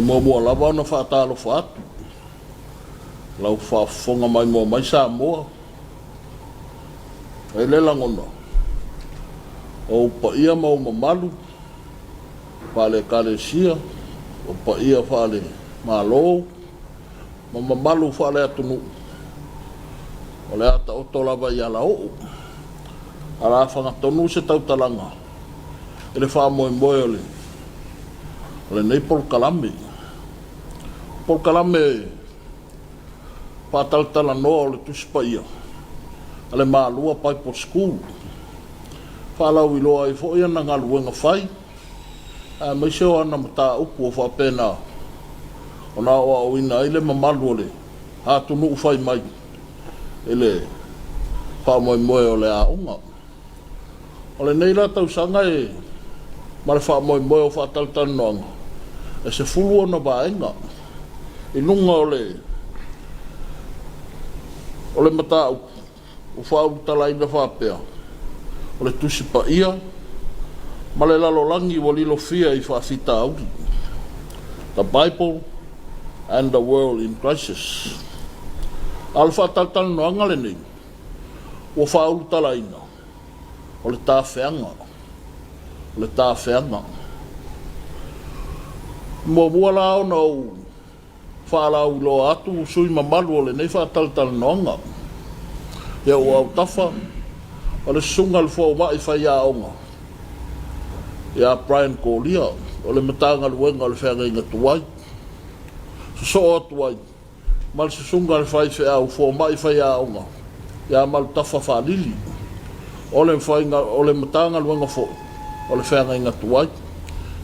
muamua lava ona faatalofa atu i lau faafofoga maimoa mai Samoa. E i ai le lagona, o ou paia ma ou mamalu faale-Ekalesia, o paia faale-Malo ma mamalu faale-atunuu, o le a taoto lava i alaoo, a o le a fagatonu se tautalaga i le faamoemoe o lenei polokalame. O polokalame faatalatalanoa o le Tusi Paia a le Malua Bible School, faalauiloa ai foi ana galuega fai aemaise o ana mataupu o faapena ona aoaoina ai le mamalu o le atunuu fai mai i le faamoemoe o le aoga. O lenei la tausaga e ma le faamoemoe o faatalatalanoaga e 10 ona vaega i luga o le o le mataupu ua faaulutalaina faapea, o le Tusi Paia ma le Lalolagi ua Lilofia i Faafitauli, The Bible and the World in Crisis. A o le faatalatalanoaga lenei ua faaulutalaina, o le tafeaga, o le tafeaga. E muamua la ona ou faalauiloa atu sui mamalu o lenei faatalatalanoaga. Ia ua autafa o le Susuga i le Fomai Faiaoga ia Brian Kolia o le Matagaluega o le Feagaiga Tuai. Sosoo atu ai ma le Susuga i le Faifeau Fomai Faiaoga ia Malutafa Faalili o le o le Matagaluega foi o le Feagaiga Tuai.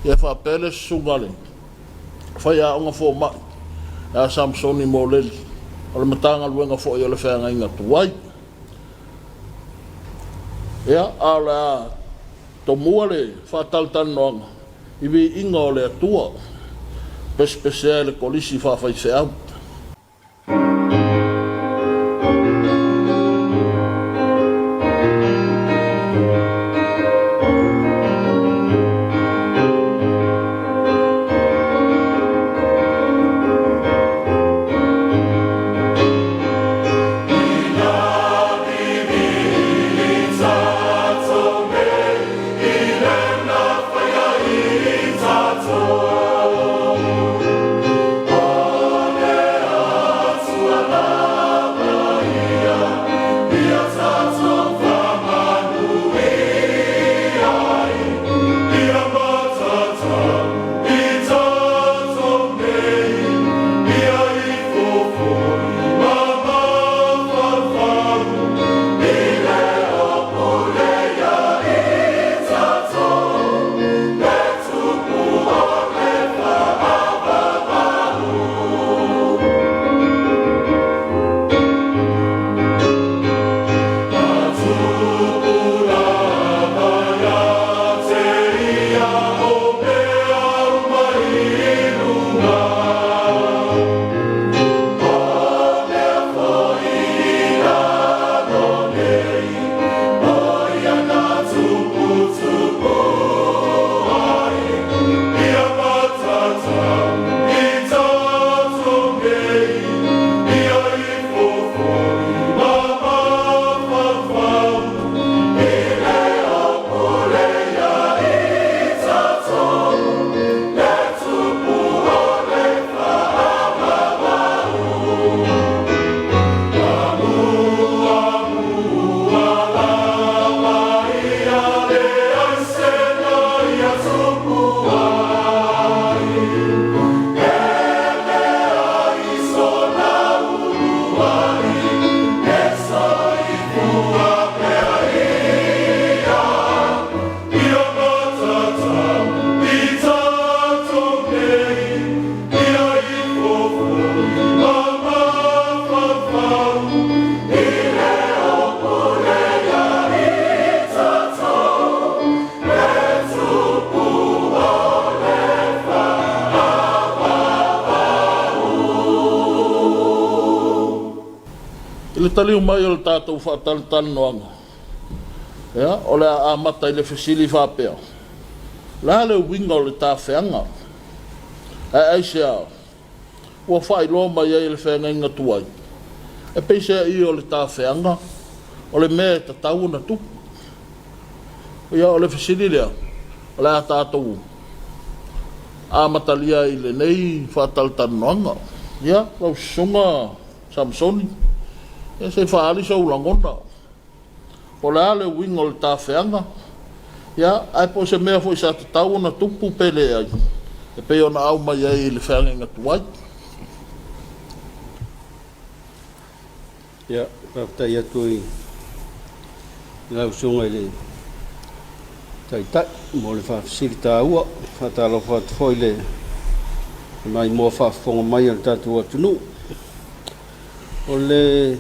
Ia faapea le Susuga i le Faiaoga Fomai ia Samasoni Moleli o le Matagaluega foi o le Feagaiga Tuai. Ia, a o le a tomua le faatalatalanoaga i viiga o le Atua, pesepesea e le Kolisi Faafaifeau. I le taliu mai o le tatou faatalatalanoaga, ia, o le a amata i le fesili faapea, O le a le uiga o le tafeaga? Ae aisea ua faailoa mai ai e le feagaiga tuai? E peiseai o le tafeaga o le mea e tatau ona tupu. Ia, o le fesili lea o le a tatou amatalia ai i lenei faatalatalanoaga. Ia, lau Susuga Samasoni, ia se i faaali sou lagona, po o le a le uiga o le tafeaga, ia, ae po o se mea foi sa tatau ona tupu pe leai, e pei ona aumai ai i le feagaiga tuai. Ia, faafetai atu i lau Susuga i le Taitai mo le faafesili taua. E faatalofa atu foi i le maimoa faafofoga mai a le tatou atunuu. O le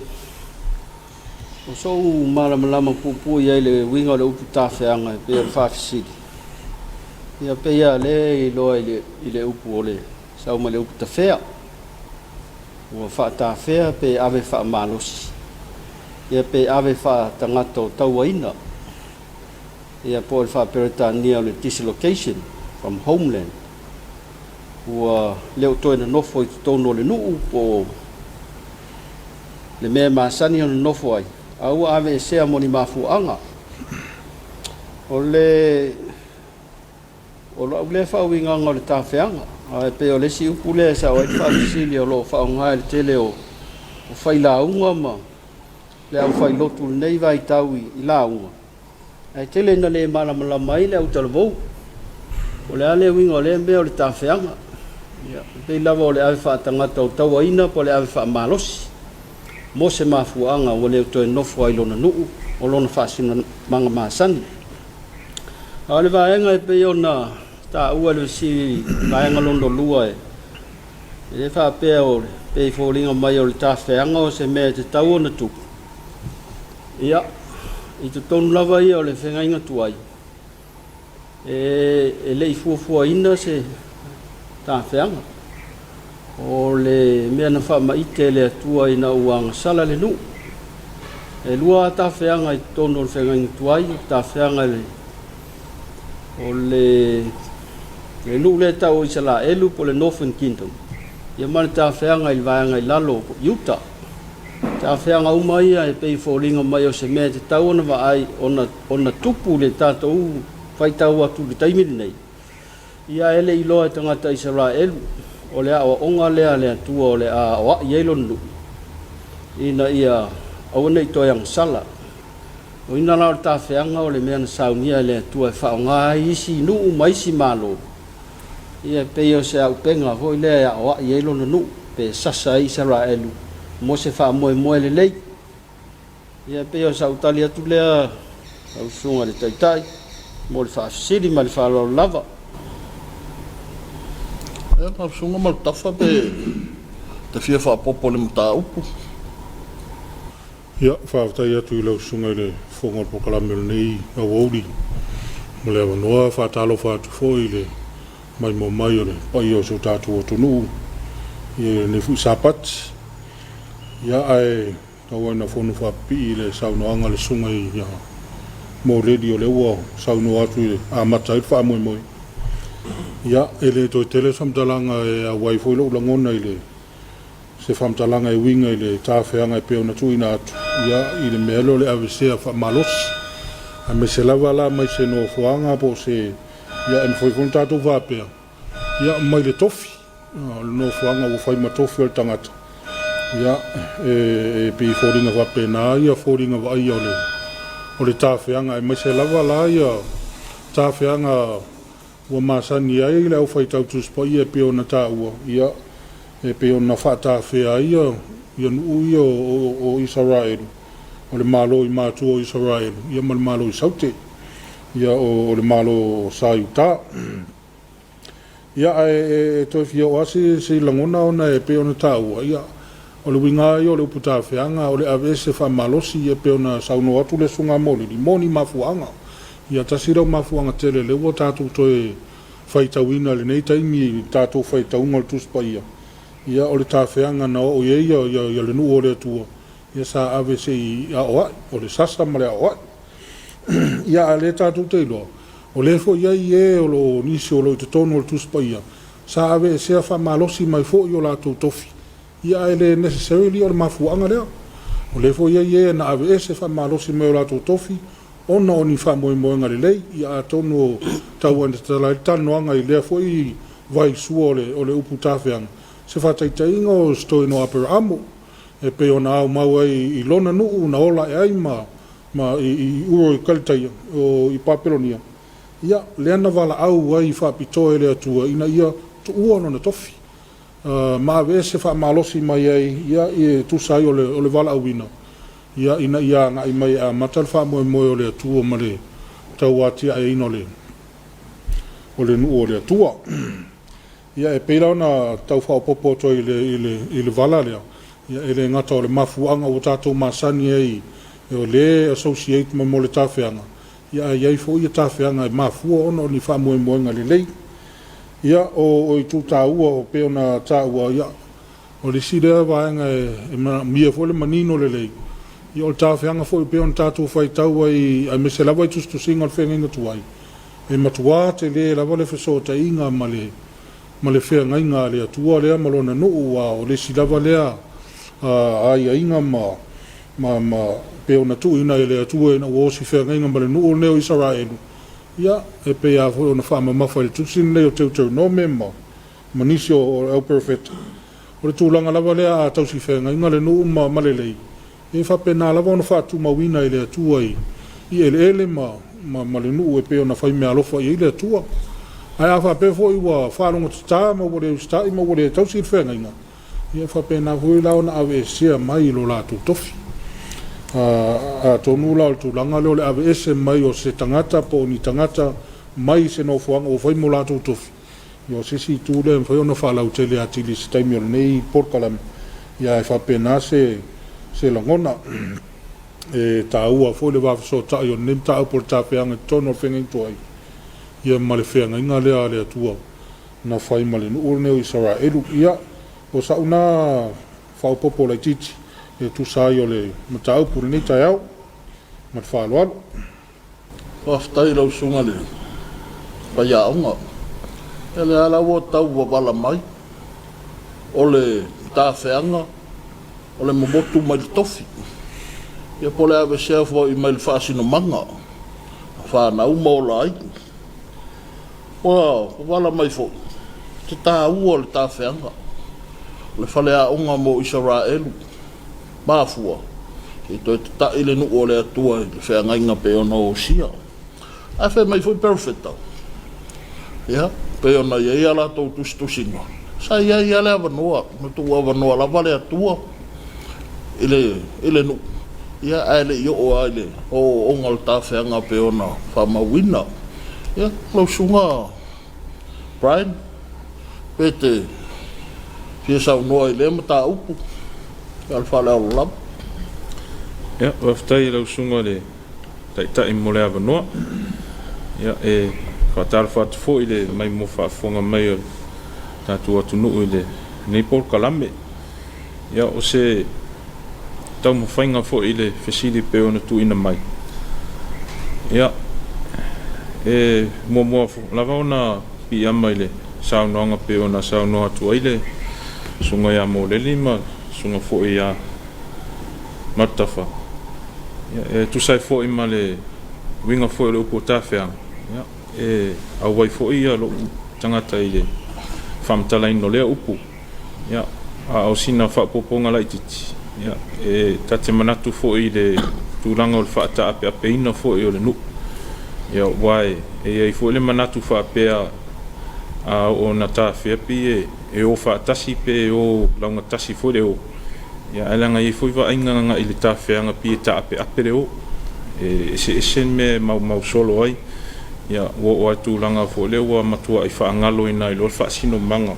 o sou malamalama puupuu i ai i le uiga o le upu tafeaga e pei o le faafesili, ia pei lava o lea e iloa i le upu o le sau mai le upu tafea. Ua faatafea pe ave faamalosi, ia pe ave faatagata o tauaina, ia po o le faa-Peretania o le dislocation from homeland, ua le o toe nonofo i totonu o le nuu po o le mea e masani ona nonofo ai, a ua aveesea mo ni mafuaaga. O le O lau lea faauigaga o le tafeaga, ae pei o le isi upu lea e sao ai le faafesili o lo o faaaoga e le tele o failauga ma le aufailotu i lenei vaitau i lauga, ae tele ina le malamalama ai le autalavou. O le a le uiga o lea mea o le tafeaga? Ia, e pei lava o le ave faatagata o tauaina po o le ave faamalosi mo se mafuaaga ua le toe nofo ai i lona nuu o lona faasinomaga masani. A o le vaega e pei ona taua i le fesili vaega lona lua e le faapea o pei foliga mai o le tafeaga o se mea e tatau ona tupu, ia, i totonu lava ia o le feagaiga tuai, e le i fuafuaina se tafeaga. O le mea na faamaite e le Atua ina ua agasala le nuu. E lua lava tafeaga i totonu o le feagaiga tuai, o le tafeaga o le nuu lea e tau o Isaraelu po o le Northern Kingdom, ia ma le tafeaga i le vaega i lalo o Iuta. O tafeaga uma ia e pei e foliga mai o se mea e tatau ona vaai ona tupu i le tatou faitau atu i le taimi lenei. Ia ae le i iloa e tagata Isaraelu o le aoaoga lea a le Atua o le a aoai ai lona nuu ina ia aua ne i toe agasala. O ina la o le tafeaga o le mea na saunia e le Atua e faaaoga ai isi nuu ma isi malo, ia e pei o se auupega foi lea e aoai ai lona nuu pe sasa ai Isaraelu mo se faamoemoe lelei. Ia e pei o sau tali atu lea lau Susuga i le Taitai mo le faafesili ma le faaaloalo lava. Ia, lau Susuga Mautafa pe te fia faaopoopo i le mataupu. Ia, faafetai atu i lau Susuga i le Fofoga o le Polokalame o lenei aoauli mo le avanoa. E faatalofa atu foi i le maimoa mai o le paia o si o tatou atunuu i lenei foi Sapati. Ia, ae Tau ina fono faapipii i le saunoaga a le Susuga ia Moleli o lea ua saunoa atu e amata ai le faamoemoe. Ia, e le toe tele se faamatalaga e auai foi lou lagona i le se faamatalaga e uiga i le tafeaga e pei ona tuuina atu, ia, i le mea lea o le aveesea faamalosi, aemaise lava la mai se nofoaga po o se, ia, e mafai foi ona tatou faapea, Ia, mai le tofi, o le nofoaga ua fai ma tofi o le tagata, ia, e pei e foliga faapena ia foliga vaaia o le tafeaga, aemaise lava la ia tafeaga ua masani ai le aufaitau Tusi Paia e pei ona taua, ia, e pei ona faatafea ai ia nuu ia o Isaraelu, o le Malo i matua o Isaraelu, ia ma le Malo i Saute, ia, o le Malo sa i uta. Ia, ae toe fia oo lava se lagona ona e pei ona taua, ia, o le uiga lava ia o le upu tafeaga, o le aveese faamalosi, ia pei ona saunoa atu le Susuga Moleli, mo ni mafuaaga. Ia, tasi lea o mafuaaga tele o lea ua tatou toe faitauina i lenei taimi i le tatou faitauga o le Tusi Paia, ia, o le tafeaga na oo i ai le nuu o le Atua, ia sa ave se i aoai, o le sasa ma le aoai. Ia, a o lea tatou te iloa, o lea foi e i ai e o lo o nisi o lo o i totonu o le Tusi Paia, sa aveesea faamalosi mai foi i o latou tofi, ia ae le necessarily o le mafuaaga lea. O lea foi e i ai e na aveese faamalosi mai o latou tofi ona o ni faamoemoega lelei. Ia atonu o tau ina tatala ai le talanoaga i lea foi vaisua o le upu tafeaga, se faataitaiga o si toeaina o Aperaamo e pei ona aumau ai i lona nuu na ola ae ai ma ma i Uro i Kalitaia, o i Papelonia, ia, lea na valaau ai faapitoa e le Atua ina ia tuua lona tofi, ma aveese faamalosi mai ai, ia, e tusa ai o le, o le valaauina, ia, ina ia agai mai e amata le faamoemoe o le Atua ma le tauatiaeina o le, o le nuu o le Atua. Ia, e pei la ona tau faaopoopo atu ai i le, i le, i le vala lea, ia, e le gata o le mafuaaga ua tatou masani ai o lea e associate ma mo le tafeaga, ia ae i ai foi tafeaga e mafua ona o ni faamoemoega lelei. Ia, o itu taua pei ona taua, ia, o le isi lea vaega e manaomia foi le manino lelei, ia o le tafeaga foi pei ona tatou faitau ai aemaise lava i tusitusiga o le feagaiga tuai, e matua tele lava le fesootaiga ma le ma le feagaiga a le Atua lea ma Lona nuu, aua o le isi lava lea aiaiga ma ma ma pei ona tuuina e le Atua ina ua osi feagaiga ma le nuu lenei o Isaraelu, ia, e pei lava foi ona faamamafa i le tusi lenei o Teuteronome ma ma nisi o le au perofeta, o le tulaga lava lea a tausi feagaiga le nuu ma ma lelei, e faapena lava ona faatumauina e le Atua i i eleele ma ma ma le nuu e pei ona fai meaalofa i ai le Atua. Ae a faapea foi ua faalogotata ma ua le usitai ma ua le tausi le feagaiga, ia e faapena foi la ona aveesea mai lo latou tofi. Atonu la o le tulaga lea o le aveese mai o se tagata po o ni tagata mai se nofoaga ua fai mo latou tofi, ia o se isi itu lea e mafai ona faalautele atili i se taimi o lenei polokalame, ia ae faapena se se lagona. E taua foi le va fesootai o lenei mataupu o le tafeaga i totonu o le feagaiga tuai, ia ma le feagaiga lea a le Atua na fai ma le nuu lenei o Isaraelu. Ia, o sa'u na faaopoopo laitiiti e tusa ai o le mataupu i lenei taeao. Ma le faaaloalo. Faafetai i lau Susuga i le Faiaoga. Ia lea la ua tau wavala mai o le tafeaga o le momotu mai le tofi, ia po o le aveesea foi mai le faasinomaga a fanau ma ola ai. Ua wavala mai foi te taua o le tafeaga o le faleaoga mo Isaraelu. Mafua se i toe tata'i le nuu o le Atua i le feagaiga pei ona osia. Ae fai mai foi Perofeta, ia, pei ona i ai a latou tusitusiga, sa i ai lava le avanoa, na tuuavanoa lava le Atua i le, i le nuu, ia, ae le i oo lava i le ooooga o le tafeaga pei ona faamauina. Ia, lau Susuga Brian, pe te fia saunoa i lea mataupu, ma le faaaloalo lava. Ia, faafetai i lau Susuga i le Taitai mo le avanoa. Ia, e faatalofa atu foi i le maimoa faafofoga mai o le tatou atunuu i lenei polokalame. Ia, o se taumafaiga foi i le fesili e pei ona tuuina mai, ia, e muamua lava ona piiama i le saunoaga pei ona saunoa atu ai le Susuga ia Moleli ma le Susuga foi ia Matutafa, ia, e tusa ai foi ma le uiga foi o le upu o tafeaga, ia, e auai foi lou tagata i le faamatalaina o lea upu. Ia, a o sina faaopoopoga laitiiti, ia, e ta te manatu foi i le tulaga o le faataapeapeina foi o le nuu. Ia, aua e i ai foi le manatu faapea a oo ina tafea pei e o faatasi pe o laugatasi foi le o, ia, ae leaga e i ai foi vaaiga agai i le tafeaga pei e taapeape le o. E eseese mea e maumau solo ai. Ia, ua oo lava i le tulaga foi lea ua matuai faagaloina ai loa le faasinomaga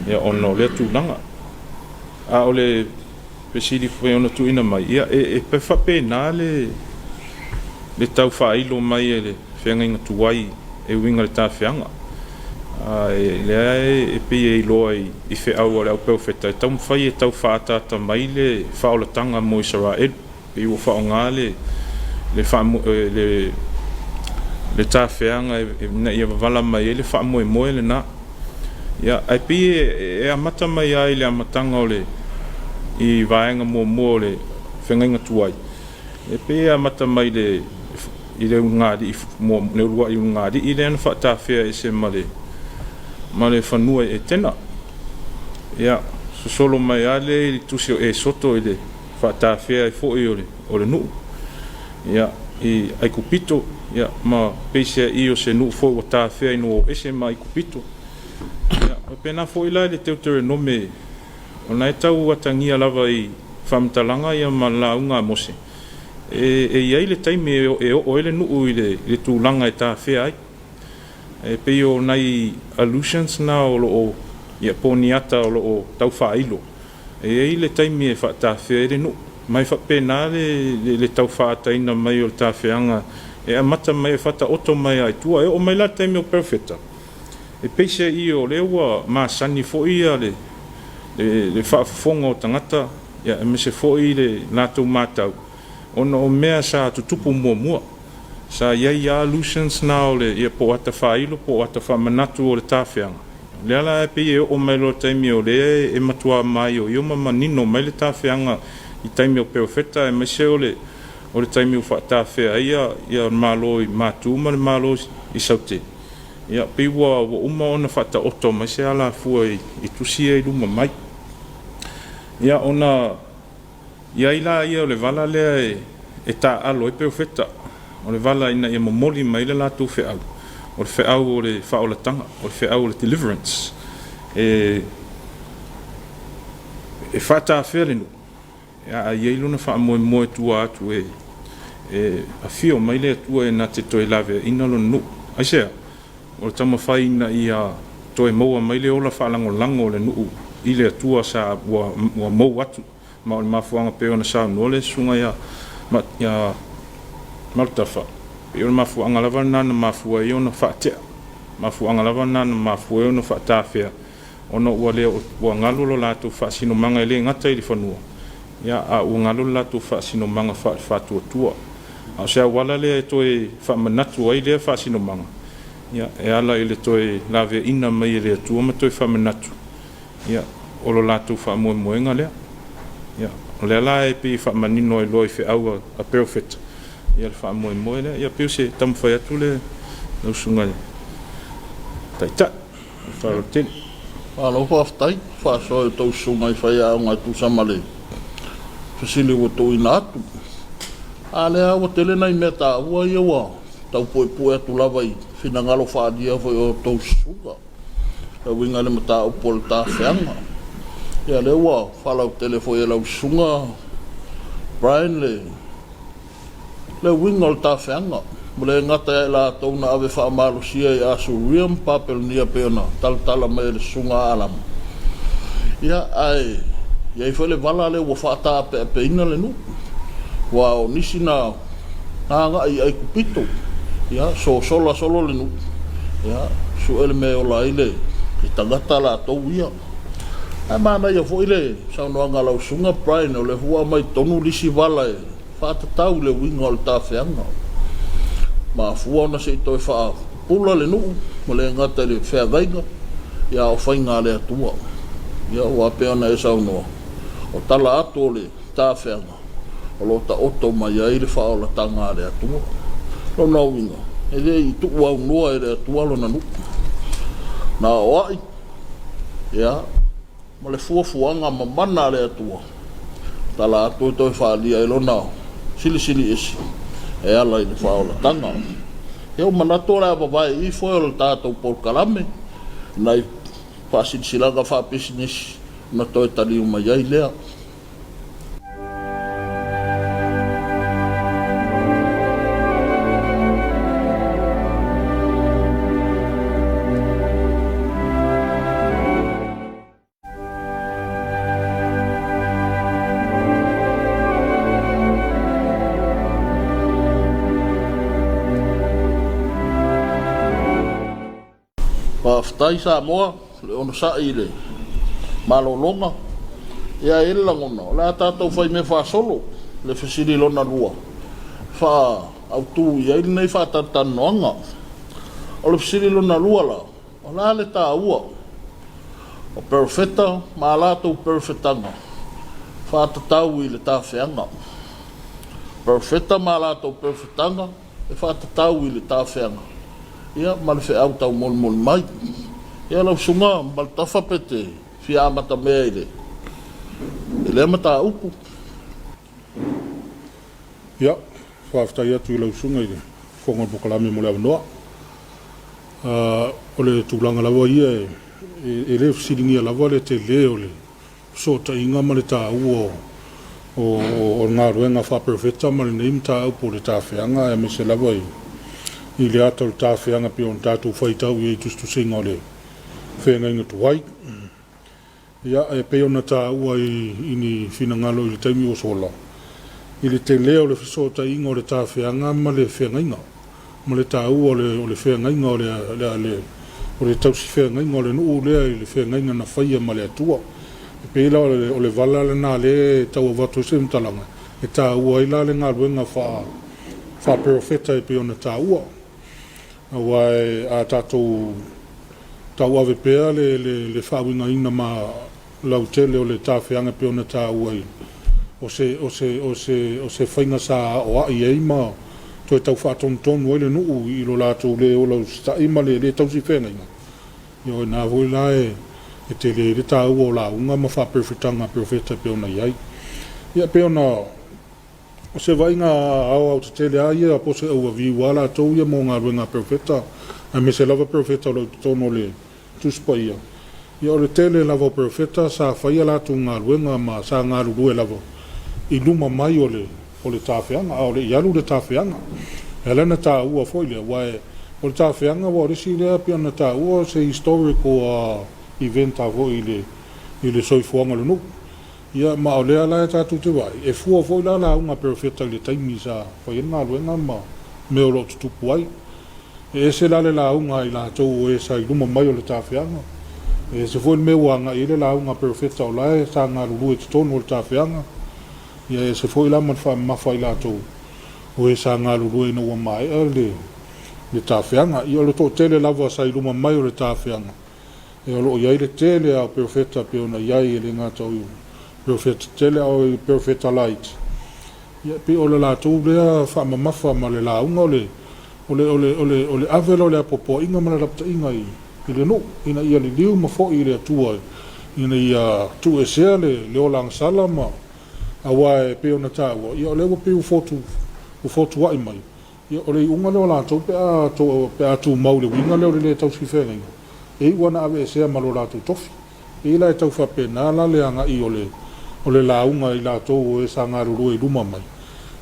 ia ona o lea tulaga. A o le fesili foi ona tuuina mai, ia e faapena le le tau faailo mai e le feagaiga tuai e uiga i le tafeaga. A lea e pei e iloa i feau a le au perofeta e taumafai e tau faaataata mai le faaolataga mo Isaraelu. Pei ua faaaoga le le le tafeaga ina ia wavala mai ai le faamoemoe lena. Ia, ae pei e amata mai lava i le amataga o le i vaega muamua o le feagaiga tuai, e pei e amata mai i le i le ulugalii le uluai ulugalii lea na faatafea ese ma le ma le fanua i Etena. Ia, sosolo mai lava lea i le tusi o Esoto i le faatafea ai foi o le o le nuu. Ia, i Aikupito, ia, ma peiseai o se nuu foi ua tafea ina ua o ese ma Aikupito. Ia, faapena foi la i le Teuterenome, o lena e tau atagia lava i faamatalaga ia ma le lauga a Mose, e, e i ai le taimi e oo ai le nuu i le, i le tulaga e tafea ai. E pei o nai allusions na o lo o, ia, po o ni ata o lo o tau faailo, e i ai le taimi e faatafea ai le nuu. Ma e faapena le, le, le tau faaataina mai o le tafeaga e amata mai e faataoto mai lava i tua. E oo mai la le taimi o Perofeta, E peiseai o lea ua masani foi le le faafofoga o tagata aemaise foi le latou matau ona o mea sa tutupu muamua. Sa i ai lava allusions na o le ia po o ata faailo po o ata faamanatu o le tafeaga. O lea la e pei e oo mai loa i le taimi o lea e matua maioio ma manino mai le tafeaga i taimi o perofeta aemaise o le o le taimi ua faatafea ai ia le Malo i Matu ma le Malo i Saute. Ia, pei ua uma ona faataoto mai se alafua i tusi ia i luma mai. Ia, ona i ai laia o le vala lea e taaalo ai perofeta, o le vala ina ia momoli mai le latou feau, o le feau o le faaolataga, o le feau o le deliverance, e faatafea le nuu, A i ai lona faamoemoe tua atu e afio mai le Atua e na te toe laveaiina lona nuu. Aisea? O le taumafai ina ia toe maua mai le ola faalagolago o le nuu i le Atua sa ua mou atu. Ma o le mafuaaga pei ona saunoa le Susuga ia ia Malutafa, pei o le mafuaaga lava lena na mafua ai ona faatea, mafuaaga lava lena na mafua ai ona faatafea ona ua le ua galo lo latou faasinomaga e le gata i le fanua, ia, a ua galo le latou faasinomaga faale-faatuatua. A o se auala lea e toe faamanatu ai lea faasinomaga, ia, e ala i le toe laveaiina mai e le Atua ma toe faamanatu, ia, o lo latou faamoemoega lea. Ia, o lea la e pei e faamanino ai loa i feau a perofeta, ia le faamoemoe lea. Ia, pei o se taumafai atu lea lau Susuga i le Taitai. Faaaloalo tele. Malo faafetai faasoa i outou susuga i faiaoga e tusa ma le fesili ua tuuina atu. A lea ua tele nai mea taua ia ua tau puepue atu lava i finagalo faaalia foi o outou susuga e uiga i le mataupu o le tafeaga. Ia lea ua faalautele foi e lau susuga Brian le Le uiga o le tafeaga, ua le gata ia i latou na ave faamalosia i Asuria ma Papelonia pei ona talatala mai e le susuga a Alama, ia, ae i ai foi le vala lea ua faataapeapeina le nuu, aua o nisi na agai i Aikupito, ia, sosola solo le nuu, ia, sue le mea e ola ai le tagata latou ia. Ae manaia foi le saunoaga a lau susuga Brian, o lea foi ua aumai totonu le isi vala e faatatau i le uiga o le tafeaga. Mafua ona se i toe faapupula le nuu, ua le gata i le feagaiga, ia a o faiga a le Atua. Ia aua pei ona e saunoa, o tala atu o le tafeaga, o lo o taoto mai ai le faaolataga a le Atua. Lona uiga, e le i tuuaunoa e le Atua lona nuu. Na aoai, ia, ma le fuafuaga mamana a le Atua, tala atu e toe faaalia ai Lona Silisili Ese e ala i le faaolataga. Ia ua manatu o le a vavae i i foe o le tatou polokalame i nai faasilasilaga faapisinisi ona toe taliu mai ai lea. Faafetai Samoa le onosai i le malologa. Ia e i ai le lagona, o le a tatou faimea faasolo le fesili lona lua e faaautu i ai lenei faatalatalanoaga. O le fesili lona lua la, o le a le taua? O Perofeta ma a latou perofetaga faatatau i le tafeaga. Perofeta ma a latou perofetaga e faatatau i le tafeaga, ia ma le feau taumolimoli mai. Ia lau Susuga Maletafa pe te fia amatamea i le i lea mataupu. Ia, faafetai atu i lau Susuga i le Fofoga o le Polokalame mo le avanoa. O le tulaga lava ia e le fesiligia lava le tele o le fesootaiga ma le taua o le galuega faa-Perofeta ma lenei mataupu o le tafeaga, aemaise lava i le ata o le tafeaga pei ona tatou faitau i ai i tusitusiga o le feagaiga tuai. Ia, e pei ona taua i ni finagalo i le taimi ua sola, i le tele o le fesootaiga o le tafeaga ma le feagaiga, ma le taua o le feagaiga o le o le tausi feagaiga o le nuu lea i le feagaiga na faia ma le Atua. E pei la o le vala lena lea e tau avatu ai se faamatalaga, e taua ai la le galuega faa-perofeta e pei ona taua. Aua a tatou tauave pea le faauigaina lautele o le tafeaga e pei ona taua i o se o se o se o se faiga sa aoai ai ma toe tau faatonutonu ai le nuu i lo latou le ola usitai ma le le tausi feagaiga, ia o i ina foi la e tele ai le taua o lauga ma faaperofetaga a perofeta e pei ona i ai. Ia e pei ona O se vaaiga aoaotetele lava ia po o se overview lava latou ia mo galuega a perofeta, aemaise lava perofeta o lo o i totonu o le Tusi Paia. Ia o le tele lava o perofeta sa fai a latou galuega ma sa galulue lava i luma mai o le o le tafeaga, a o le i alu le tafeaga. E ala ona taua foi lea, aua o le tafeaga aua o le isi lea pei ona taua o se historical event foi i le i le soifuaga o le nuu. Ia, ma o lea la tatou te vaai, e fua foi la lauga a perofeta i le taimi sa fai ai le galuega ma mea o lo o tutupu ai. E ese la le lauga a i latou o e sa i luma mai o le tafeaga, e ese foi le mea ua agai i ai le lauga a perofeta o la e sa galulue i totonu o le tafeaga, ia e ese foi la ma le faamamafa a i latou o e sa galulue ina ua maea le tafeaga. Ia o le toatele lava sa i luma mai o le tafeaga, E o lo o i ai le tele lava o perofeta e pei ona i ai, e le gata o perofeta tetele a o perofeta laiti, ia e pei o le latou lea faamamafa ma le lauga o le o le o le o le o le ave lea o le apoapoaiga ma le lapataiga i i le nuu ina ia liliu ma foi i le Atua ina ia tuuesea le le ola agasala ma aua e pei ona taua, ia o lea ua pei ua fotu ua fotuai mai Ia, o le iuga lea o latou pe a pe a tumau i le uiga lea o le lē tausi feagaiga, e iu lava ina aveesea ma lo latou tofi. E pei la e tau faapena la le agai o le o le lauga a i latou o e sa galulue i luma mai,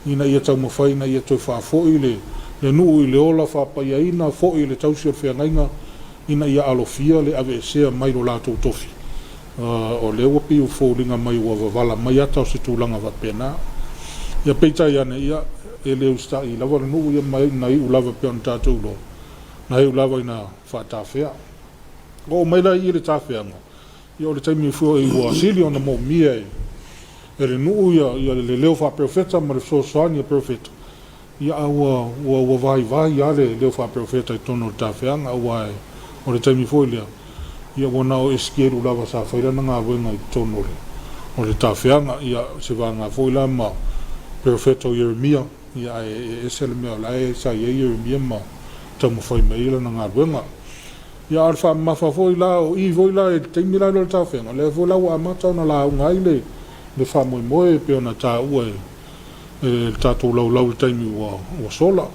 ina ia taumafai ina ia toe faafoi le le nuu i le ola faapaiaina, foi i le tausi o le feagaiga, ina ia alofia le aveesea mai lo latou tofi. O lea ua pei ua foliga mai ua vavala mai ata o se tulaga faapena. Ia peitai ane, ia, e le usitai lava le nuu ia ma na iu lava pei ona tatou iloa, na iu lava ina faatafea. Oo mai la i i le tafeaga, ia o le taimi foi ua sili ona moomia e e le nuu ia le leo faaperofeta ma le fesoasoani a perofeta, Ia a ua ua ua vaivai lava le leo faaperofeta i totonu o le tafeaga, aua o le taimi foi lea, ia ua na o Esikielu lava sa fai lana galuega i totonu o le o le tafeaga. Ia, se vaega foi la ma perofeta o Ieremia, ia ae e ese le mea o la e sa i ai Ieremia ma taumafai mai ai lana galuega. Ia a o le faamamafa foi la o i foi la i le taimi la lea o le tafeaga, lea foi la ua amata ona lauga ai le le faamoemoe e pei ona taua e le tatou laulau i le taimi ua sola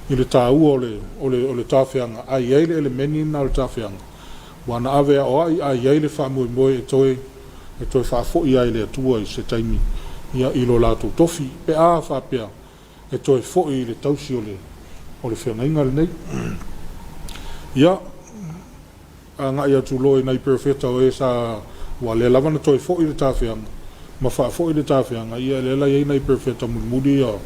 i le taua o le o le o le tafeaga, a i ai le elemeni lena o le tafeaga, ua na ave e aoai a i ai le faamoemoe e toe e toe faafoi lava i le Atua i se taimi ia i lo latou tofi pe a faapea e toe foi i le tausi o le o le feagaiga lenei. Ia. Agai atu loa i nai perofeta o e sa, ua lea lava na toe foi le tafeaga, ma faafoi le tafeaga, ia lea la e i ai nai perofeta mulimuli ia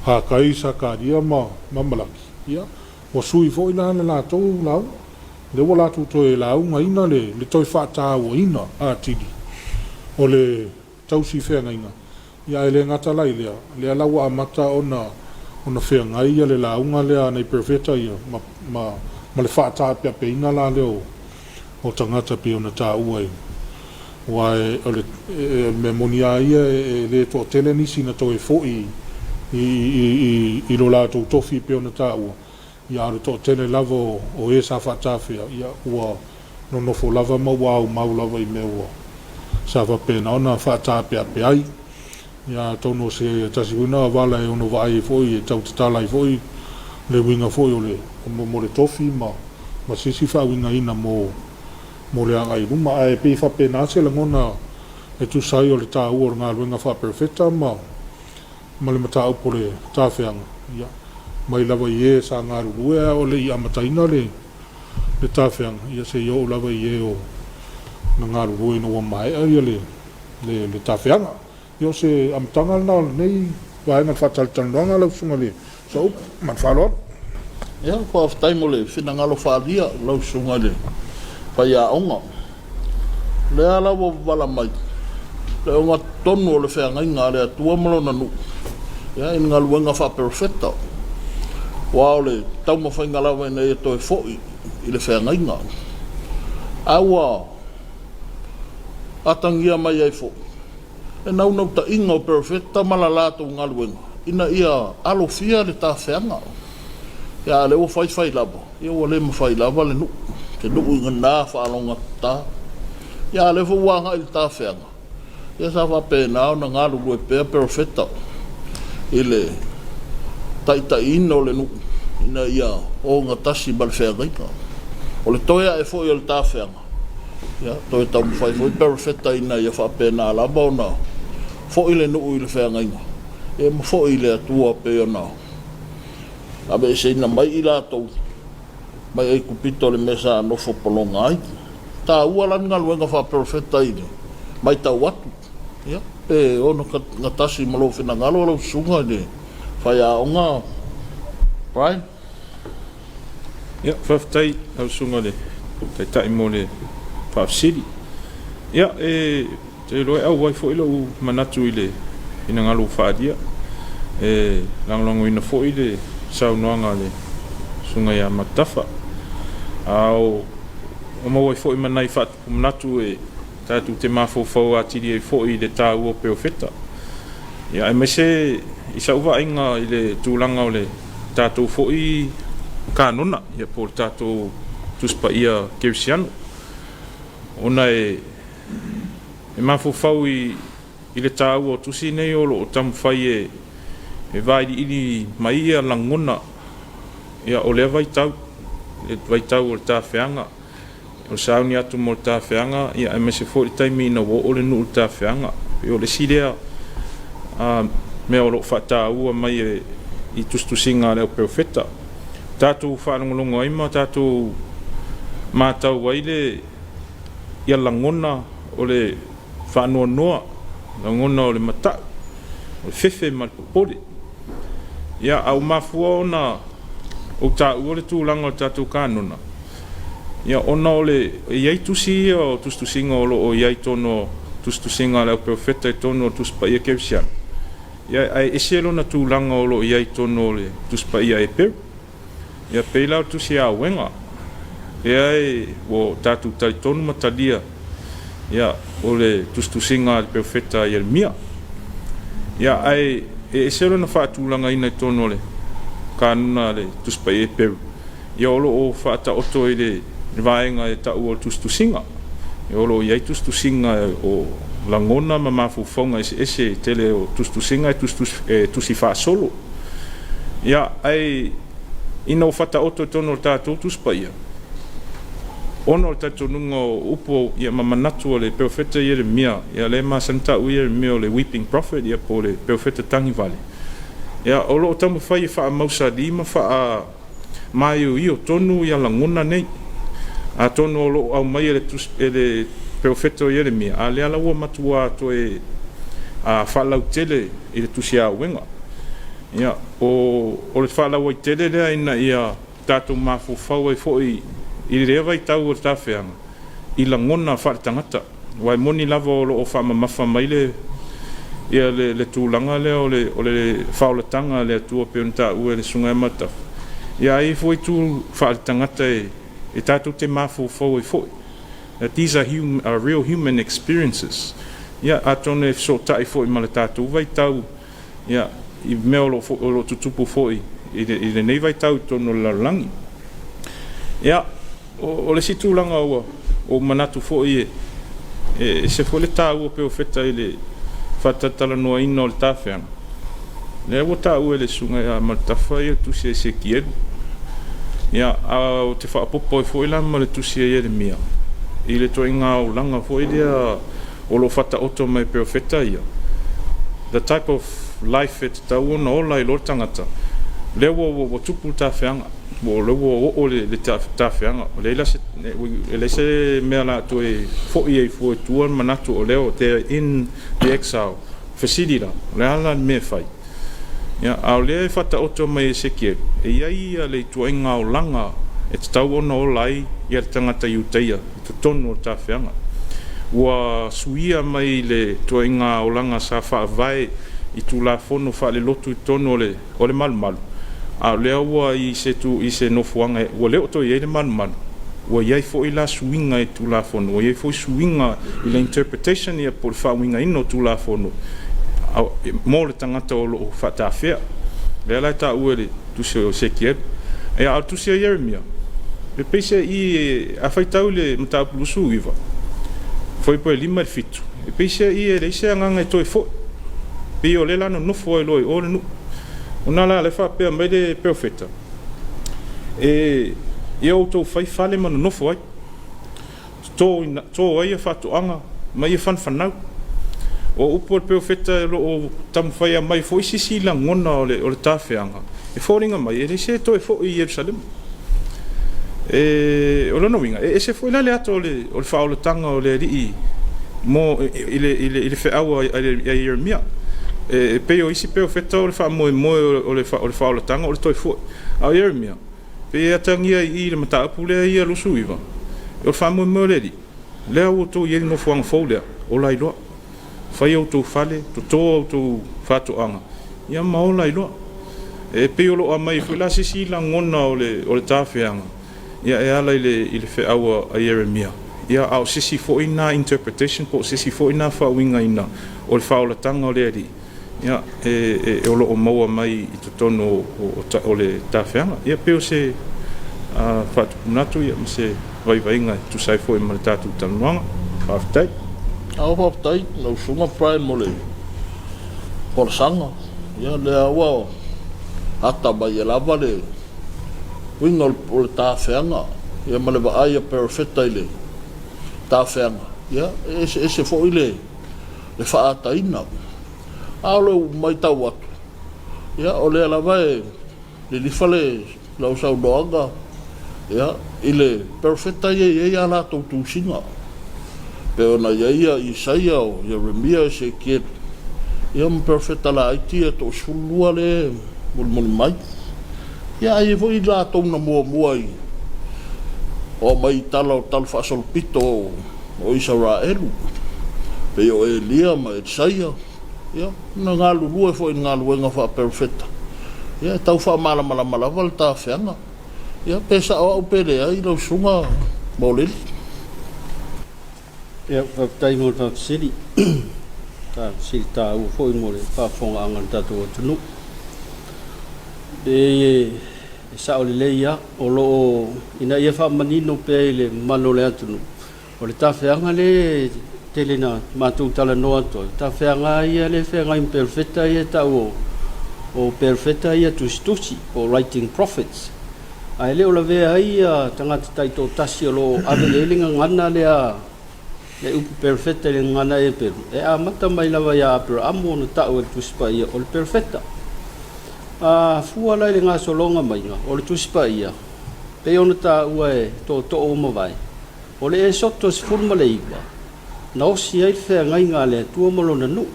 Hakai, Sakaria ma, ma Malaki, ia, ua sui foi la le latou lauga, lea ua latou toe laugaina le, le toe faatauaina atili o le tausi feagaiga, ia ae le gata la i lea, lea la ua amata ona ona feagai ia le lauga lea a nai perofeta ia ma ma ma le faataapeapeina la lea o o tagata pei ona taua i aua o le mea moni lava ia e le toatele nisi na toe foi i lo latou tofi pei ona taua, ia a o le toatele lava o e sa faatafea ua nonofo lava ma ua aumau lava i mea ua sa faapena ona faataapeape ai. Ia atonu o se tasi foi lena o vala e ono vaai ai foi e tau tatala ai foi le uiga foi o le mo le tofi ma se isi faauigaina mo mo le agai i luma. Ae pei e faapena se lagona e tusa ai o le taua o le galuega faaperofeta ma ma le mataupu o le tafeaga, ia, mai lava i e sa galulue a o le i amataina le le tafeaga, ia seia oo lava i e o na galulue ina ua maea ia le le tafeaga. Ia o se amataga lena o lenei vaega o le faatalatalanoaga lau Susuga i le Soaupu. Ma le faaaloalo. Ia, faafetai mo le finagalo faaalia o lau Susuga i le Faiaoga. O lea la ua vala mai le ogatotonu o le feagaiga a le Atua ma Lona nuu, ia, i le galuega faaperofeta, aua o le taumafaiga lava ina ia toe foi i le feagaiga. A ua atagia mai ai foi le naunautaiga o perofeta ma la latou galuega ina ia alofia le tafeaga. Ia, a o lea ua fai fai lava, ia ua le mafai lava le nuu, te nuu i gana faalogogata. Ia, a o lea foi ua agai i le tafeaga, ia sa faapena ona galulue pea perofeta i le taitaiina o le nuu ina ia ogatasi ma le feagaiga. O le toe ae foi o le tafeaga, ia, toe taumafai foi perofeta ina ia faapena lava ona foi le nuu i le feagaiga, ia ma foi i le Atua pei ona aveeseina mai i latou mai Aikupito i le mea sa nofo pologa ai. E taua la le galuega faaperofeta i le matau atu, ia, pe ono gatasi ma lou finagalo lau susuga i le faiaoga Brian. Ia, faafetai lau Susuga i le Taitai mo le faafesili. Ia, e te iloa e auai foi lou manatu i le finagalo ua faaalia. E lagolagoina foi le saunoaga a le Susuga ia Matafa. A o maua ai foi ma nai faatupu manatu e tatou te mafaufau atili ai foi i le taua o perofeta. Ia, aemaise i sau vaaiga i le tulaga o le tatou foi kanona, ia po o le tatou Tusi Paia Kerisiano, ona e mafaufau i le taua o tusi nei o lo o taumafai e vailiili mai ia lagona ia o lea vaitau, le vaitau o le tafeaga, o le sauni atu mo le tafeaga, ia aemaise foi le taimi ina ua oo le nuu i le tafeaga. E pei o le isi lea mea o lo o faataua mai i tusitusiga a le au perofeta. Tatou faalogologo ai ma tatou matau ai le ia lagona o le faanoanoa, lagona o le mata'u, o le fefe ma le popole. Ia, a ua mafua ona ou taua le tulaga o le tatou kanona, ia ona o le e i ai tusi ia o tusitusiga o lo o i ai i totonu o tusitusiga a le au perofeta i totonu o le Tusi Paia Kerisiano, ia ae ese lona tulaga o lo o i ai i totonu o le Tusi Paia Eperu. Ia pei la o le Tusi Auega, lea e ua tatou talitonu ma talia, ia, o le tusitusiga a le perofeta Ieremia. Ia, ae e ese lona faatulagaina i totonu o le kanona a le Tusi Paia Eperu, ia o lo o faataoto i le vaega e taua o le tusitusiga. Ia o lo o i ai tusitusiga o lagona ma mafaufauga eseese, e tele o tusitusiga e e tusi faasolo. Ia, ae ina ua faataoto i totonu o le tatou Tusi Paia, ona o le talitonuga o upu ia ma manatu o le perofeta Ieremia, ia lea e masani ona taua Ieremia o le weeping prophet, ia po o le perofeta tagivale, ia o lo o taumafai e faamausali ma faamaioio tonu ia lagona nei. Atonu o lo o aumai e le e le perofeta o Ieremia, a o lea la ua matua toe faalautele i le Tusi Auega. Ia, o le faalauaitele lea ina ia tatou mafaufau ai foi i lea vaitau o le tafeaga i lagona faaletagata, aua e moni lava o lo o faamamafa mai le ia le le tulaga lea o le o le faaolataga a le Atua pei ona taua e le Susuga ia Matafa, ia ae i ai foi itu faaletagata e tatou te mafaufau ai foi. That these are are real human experiences. Ia, atonu e fesootai foi ma le tatou vaitau, ia, i mea o lo o, o lo o tutupu foi i, le, i lenei vaitau i totonu o le lalolagi. Ia, o, o le isi tulaga ua ou manatu foi e, e ese foi le taua perofeta i le faatalatalanoaina o le tafeaga. Lea ua taua e le Susuga ia Maletafa le tusi a Esekielu. Ia, a ou te faaopoopo ai foi la ma le tusi a Ieremia i le ituaiga olaga foi lea o lo o faataoto mai e perofeta ia, the type of life e tatau ona ola ai loa le tagata, lea ua, ua, ua tupu le tafeaga, ua, lea ua oo le, le tafeaga, e leai la se, e leai se mea o le a toe foi ai fua i tua le manatu o lea, they are in the exile. Fesili la, o le a la le mea e fai? Ia, a o lea e faataoto mai e Esekielu, e i ai ia le ituaiga olaga e tatau ona ola ai ia le tagata Iutaia i totonu o le tafeaga. Ua suia mai le ituaiga olaga sa faavae i tulafono faalelotu i totonu o le o le malumalu, a o lea ua i se tu i se nofoaga ua le o toe i ai le malumalu, ua i ai foi la suiga i Tulafono, ua i ai foi suiga i le interpretation ia po o le faauigaina o Tulafono mo le tagata o lo o faatafea. Lea la e taua e le tusi o Esekielu. Ia, a o le tusi a Ieremia, e peiseai a faitau i le mataupu 29, fuaiupu e 5 i le 7, e peiseai e leai se agaga e toe foi, pei o lea la nonofo ai loa i o le nuu. Ona la lea faapea mai le perofeta, E ia outou fai fale ma nonofo ai, toto ai ia faatoaga ma ia fanafanau. O upu a le perofeta o lo o taumafai e aumai foi se isi lagona o le tafeaga, e foliga mai e leai se toe foi i Ierusalema. E, o lona uiga, e ese foi la le ata o le, o le faaolataga o le Alii mo, i le, i le, i le feau a, a Ieremia. E, e pei o isi perofeta o le faamoemoe o le, o le faaolataga o le toe foi. A o Ieremia, pei e atagia i i i le mataupu lea ia 29, o le faamoemoe o le Alii, lea ua outou i ai i le nofoaga fou lea, ola ai loa. Fai outou fale, toto outou faatoaga, ia ma ola ai loa. E pei o lo o aumai ai foi la se isi lagona o le, o le tafeaga, ia e ala i le, i le feau a Ieremia, ia a o se isi foi na interpretation po o se isi foi na faauigaina o le faaolataga o le Alii, ia, e, e, o lo o maua mai i totonu o, o, o le tafeaga. Ia pei o se faatupu manatu ia, ma se vaivaiga e tusa ai foi ma le tatou talanoaga. Faafetai. Ao faafetai lau Susuga Brian mo le folasaga. Ia lea ua ata mai e lava le uiga o le tafeaga ia ma le vaai a Perofeta i le tafeaga. Ia e eseese foi le le faaataina. A o le matau atu, ia o lea lava e lilifa le lau saunoaga ia i le perofeta ia e i ai a latou tusiga, pei ona i ai ia Isaia, o Ieremia, Esekielu, ia ma perofeta laiti ia e toa-12 lea e mulimuli mai. Ia ae i ai foi i latou na muamua i oo mai i tala o talafaasolopito o Isaraelu, pei o Elia ma Elisaia, ia, na galulue foi i le galuega faaperofeta, ia, e tau faamalamalama lava le tafeaga. Ia, pe sao au pe leai lau Susuga Moleli. Ia, faafetai mo le faafesili. Faafesili taua foi mo le faafofogaaga a le tatou atunuu. E e sao lelei lava, o lo o, ina ia faamanino pea i le mamalu o le atunuu, O le tafeaga lea e tele ina matou talanoa atu ai, o tafeaga lava ia lea e feagai ma perofeta ia e tau o perofeta ia tusitusi po o writing prophets. Ae le o lavea ai ia tagata taitoatasi o lo o ave i ai le gagana lea, le upu perofeta i le gagana Eperu, e amata mai lava ia Aperaamu ona tau e le Tusi Paia o le perofeta. A fua la i le gasologa maiga o le Tusi Paia, pei ona taua e tootoo ua mavae, O le Esoto 19, na osi ai le feagaiga a le Atua ma Lona nuu.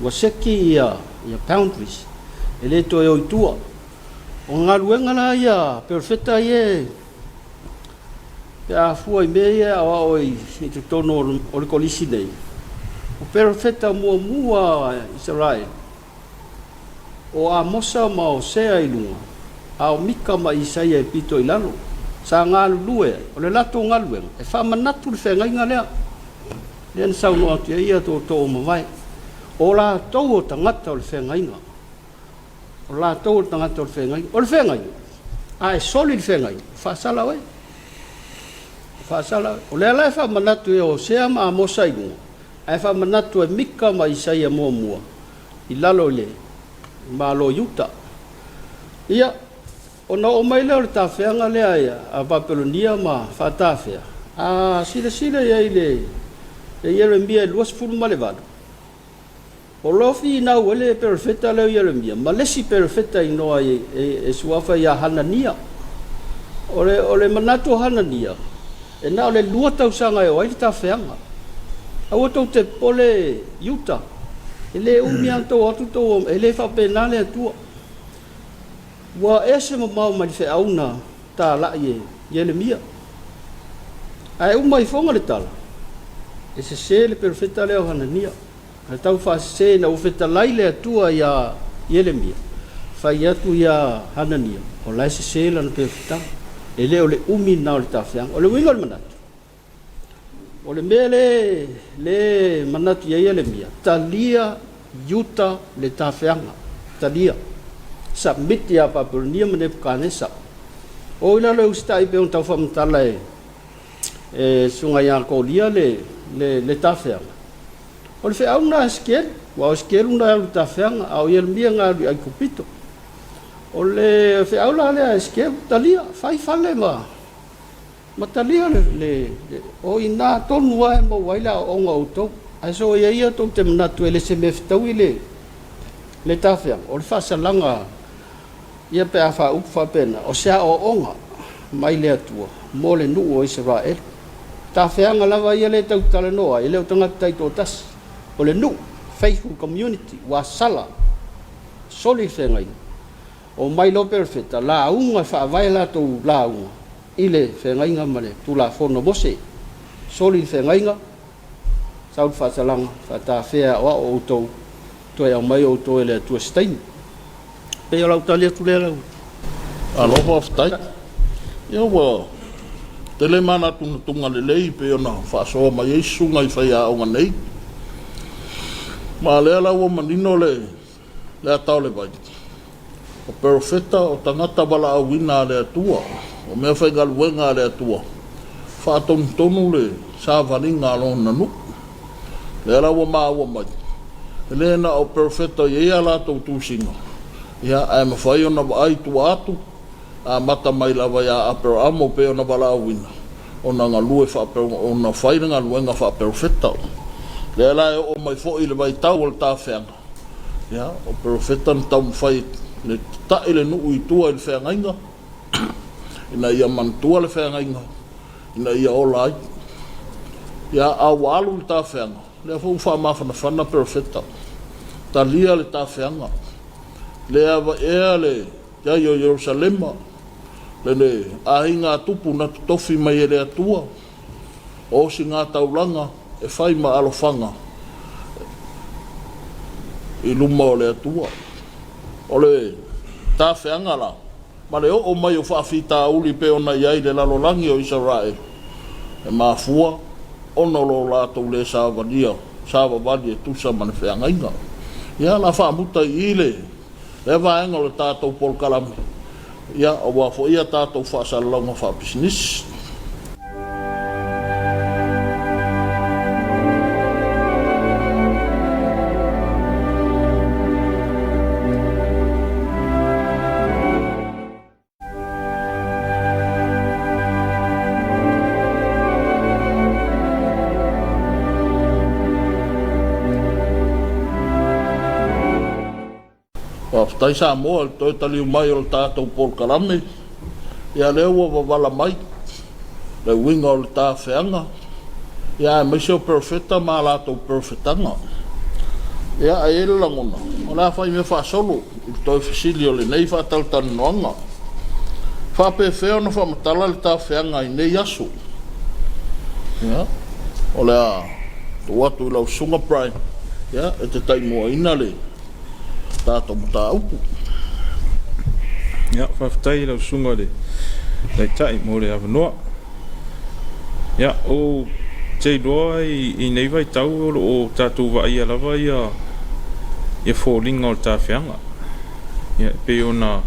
Ua seki ia ia boundaries, e le toe o i tua. O galuega la ia a perofeta ia e pe a fua i mea ia e aoao i totonu o le kolisi nei, o perofeta muamua a Isaraelu, O Amosa ma Osea i luga, a o Mika ma Isaia e pito i lalo. Sa galulue ai, o le latou galuega e faamanatu le feagaiga lea, lea na saunoa atu i ai ia tootoo ua mavae. O latou o tagata o le feagaiga. O latou o le tagata o le feagaiga. O le feagaiga, a e soli le feagaiga, ua faasala oe. Ua faasala oe. O lea la e faamanatu e Hosea ma Amosa i luga, ae faamanatu e Mika ma Isaia muamua i lalo i le Malo o Iuta. Ia, ona oo mai lea o le tafeaga lea a Papelonia ma faatafea, a silasila i ai i le Ieremia 28, O lo o finau ai le perofeta lea o Ieremia ma le isi perofeta e igoa e suafa ia Hanania. O le, o le manatu o Hanania, e na o le lua tausaga e oo ai le tafeaga. Aua tou te popole Iuta, e le umi lava ona tou o atu tou, e le faapena le Atua. Ua ese mamao mai le feau na talai e Ieremia. Ae uma ifoga le tala, e sese le perofeta lea o Hanania. Na tau faasese ina ua fetalai le Atua iā Ieremia, fai atu iā Hanania, o la e sese lana perofetaga. E le o le umi lena o le tafeaga. O le uiga o le manatu, o le mea le, le manatu i ai Ieremia, talia Iuta le tafeaga, talia. Submit iā Papelonia ma Nepukanesa. O i lalo e usitai pei ona tau faamatala e, e Susuga ia Kolia le, le, le tafeaga. O le feau lena a Esekielu, aua o Esekielu na alu i tafeaga, a o Ieremia na alu i Aikupito. O le feau la lea a Esekielu, talia, fai fale ma, ma talia le, le, le, o i ina tonu lava e maua ai le aoaoga o outou. Ae soia ia tou te manatu e le se mea fetaui le, le tafeaga, o le faasalaga Ia pe a faaupu faapena, o se aoaoga mai le Atua mo le nuu o Isaraelu. Tafeaga lava ia lea e tau talanoa ai, e le o tagata taitoatasi. O le nuu, faithful community, ua sala, soli le feagaiga. Omai loa perofeta, lauga e faavae latou lauga i le feagaiga ma le Tulafono a Mose. Soli le feagaiga, sau le faasalaga, faatafea e aoao outou, toe aumai outou e le Atua i se taimi. Pei o lau tali atu lea lau. Malo faafetai. Ia ua tele manatunatuga lelei pei ona faasoa mai ai susuga i faiaoga nei. Ma o lea la ua manino le le ata o le vai. O perofeta o tagata valaauina a le Atua, o meafaigaluega a le Atua, faatonutonu le savaliga a lona nuu. Lea la ua maua mai, e le na o perofeta e i ai a latou tusiga, ia, ae mafai ona vaai i tua atu, amata mai lava ia Aperamo pei ona valaauina, ona galue ona fai le galuega faaperofeta. Lea la e oo mai foi i le vaitau o le tafeaga, ia, o perofeta na taumafai e tatai le nuu i tua i le feagaiga, ina ia manatua le feagaiga, ina ia ola ai. Ia, a ua alu le tafeaga, lea foi ua faamafanafana perofeta, talia le tafeaga, le avaea le i ai o Ierusalema, le aiga a tupu na totofi mai e le Atua, o osigataulaga e fai ma alofaga i luma o le Atua. O le tafeaga la, ma le oo mai o faafitauli pei ona i ai le lalolagi o Isaraelu, e mafua ona o lo latou le savalia, savavali e tusa ma le feagaiga. Ia, o le a faamuta i i le lea vaega o le tatou polokalame, ia, aua foi a tatou faasalalauga faapisinisi. Faafetai Samoa i le toe taliu mai o le tatou polokalame. Ia lea ua wavala mai le uiga o le tafeaga, ia aemaise o perofeta ma a latou perofetaga. Ia ae i ai le lagona, o le a fai mea faasolo i le toe fesili o lenei faatalatalanoaga. Faapefea ona faamatala le tafeaga i nei aso? Ia, o le a tuu atu i lau Susuga Brian, ia, e te taimuaina le tatou mataupu. Ia, faafetai i lau Susuga i le Taitai mo le avanoa. Ia, ou te iloa i nei vaitau o lo o tatou vaaia lava ia foliga o le tafeaga. Ia, e pei ona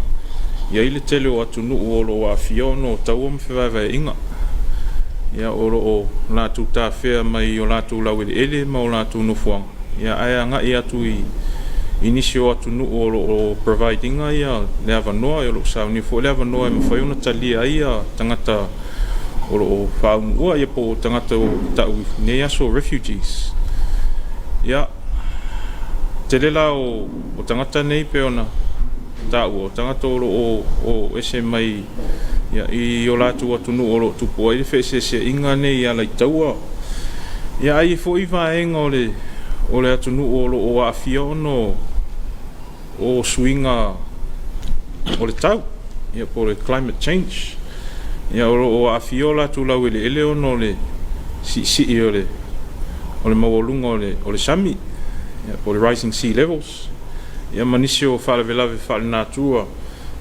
i ai le tele o atunuu o lo o aafia ona o taua ma fevaevaeaiga. Ia, o lo o latou tafea mai i o latou laueleele ma o latou nofoaga, ia, ae agai atu i nisi o atunuu o lo o provide ina le avanoa, o lo o saunia foi le avanoa e mafai ona talia ai tagata o lo o faaunuua, ia po o tagata o tau i nei aso refugees. Ia, tele la o tagata nei pei ona taua, o tagata o lo o ese mai i o latou atunuu o lo o tupu ai le feeseeseaiga nei e ala i taua. Ia, ae i ai foi vaega o le atunuu o lo o aafia ona o suiga o le tau, ia po o le climate change. Ia, o lo o aafia o latou laueleele ona o le siisii o le maualuga o le sami, ia, po o le rising sea levels, ia ma nisi o faalavelave faalenatura,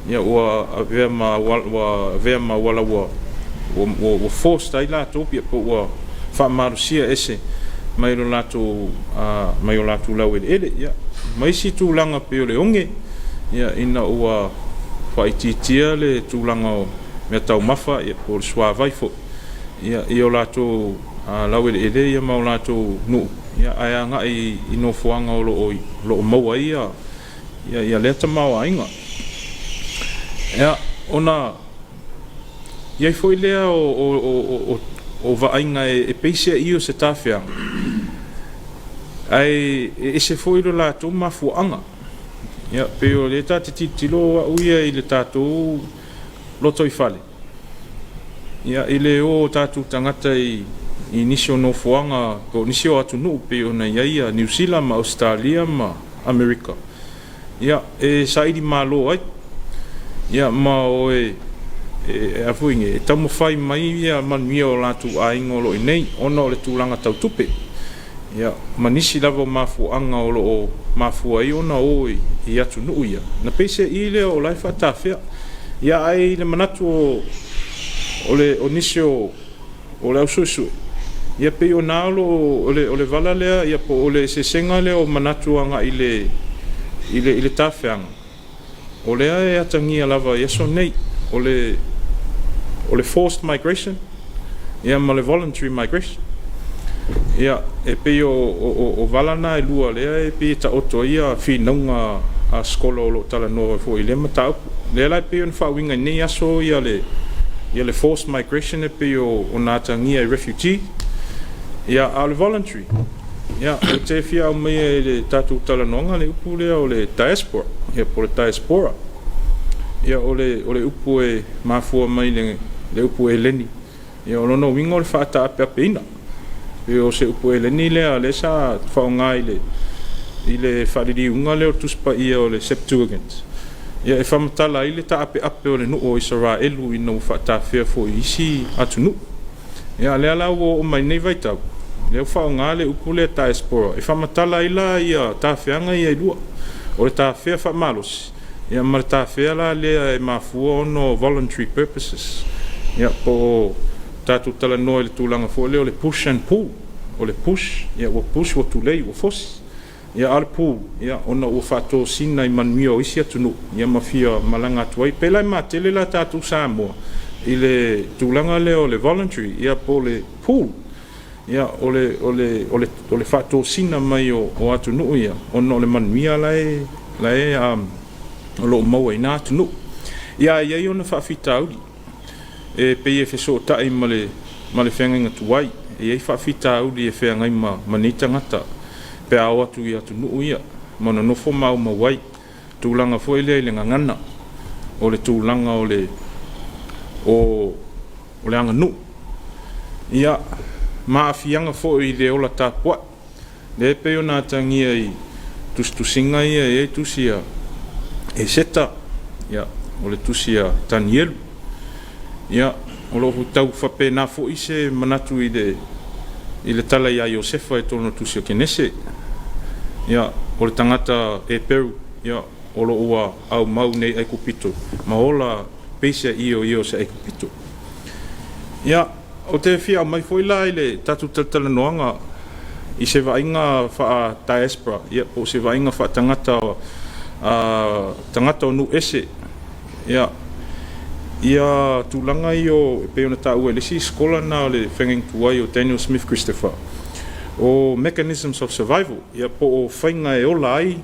ia ua avea ma auala ua forced ai latou, po ua faamalosia ese mai lo latou mai o latou laueleele. Ia, ma isi tulaga pei o le oge, ia, ina ua faaitiitia le tulaga o mea taumafa, ia, po o le suavai foi, ia, i o latou laueleele ia ma o latou nuu, ia, ae agai i nofoaga o lo o maua ai ia lea tamaoaiga. Ia, ona i ai foi lea o vaaiga e peiseai o se tafeaga, ae e ese foi lo latou mafuaaga. Ia, pei o lea ta te tilotilo au ia i le tatou lotoifale, ia, i le o tatou tagata i nisi o nofoaga po o nisi o atunuu pei ona i ai Niu Sila ma Ausetalia ma Amerika, ia, e saili malo ai, ia, ma o e a foi nei, e taumafai mai ia manuia o latou aiga o lo o i inei ona o le tulaga tau tupe, ia, ma nisi lava o mafuaaga o lo o mafua ai ona o i atunuu ia, na peiseai lea o la e faatafea. Ia, ae i le manatu o nisi o le au suesue, ia pei o na o le vala lea, ia, po o le eseesega lea o manatu agai i le tafeaga, o lea e atagia lava i aso nei, o le forced migration, ia, ma le voluntary migration. Ia, e pei o vala na e lua lea e pei e taoto ai ia finauga a skola o lo o talanoa foi i lea mataupu. Lea la e pei ona faauiga i nei aso ia le forced migration e pei o na atagia i refugee, ia, a o le voluntary, ia, ou te fia aumaia i le tatou talanoaga le upu lea o le diaspora, ia, po o le diaspora. Ia, o le upu e mafua mai le upu Eleni. Ia, o lona uiga o le faataapeapeina. E o se upu Eleni lea lea sa faaaoga i le faaliliuga lea o le Tusi Paia o le Septuagint. Ia, e faamatala ai le taapeape o le nuu o Isaraelu ina ua faatafea foi i isi atunuu. Ia, lea la ua oo mai nei vaitau, lea ua faaaoga le upu lea diaspora e faamatala ai la ia tafeaga ia e lua. O le tafea faamalosi, ia, ma le tafea la lea e mafua ona o voluntary purposes. Ia, po o tatou talanoa i le tulaga foi lea o le push and pull. O le push, ia, ua push, ua tulei, ua fosi. Ia, a o le pull, ia, ona ua faatosina i manuia o isi atunuu, ia, ma fia malaga atu ai. Pe la e matele la tatou Samoa i le tulaga lea o le voluntary, ia, po o le pull. Ia, o le faatosina mai o atunuu ia, ona o le manuia la e o lo o maua i na atunuu. Ia, e i ai ona faafitauli, e pei e fesootai ma le feagaiga tuai. E i ai faafitauli e feagai ma nei tagata pe a o atu i atunuu ia, ma nonofo ma aumau ai. Tulaga foi lea i le gagana, o le tulaga o le aganuu. Ia, ma aafiaga foi i le ola tapuai. Lea e pei ona atagia i tusitusiga ia e i ai tusi a Eseta, ia, o le tusi a Tanielu. Ia, o lo o tau faapena foi se manatu i le tala ia Iosefa i totonu o tusi o Kenese. Ia, o le tagata Eperu, ia, o lo o ua aumau nei Aikupito ma ola Peiseai o ia o se Aikupito. Ia, ou te fia aumai foi la i le tatou talatalanoaga i se vaaiga faa-diaspora, ia, po o se vaaiga faatagata, tagata o nuu ese, ia, ia tulaga ia o, e pei ona taua e le isi scholar na o le feagaiga tuai o Daniel Smith Christopher, o mechanisms of survival, ia, po o faiga e ola ai,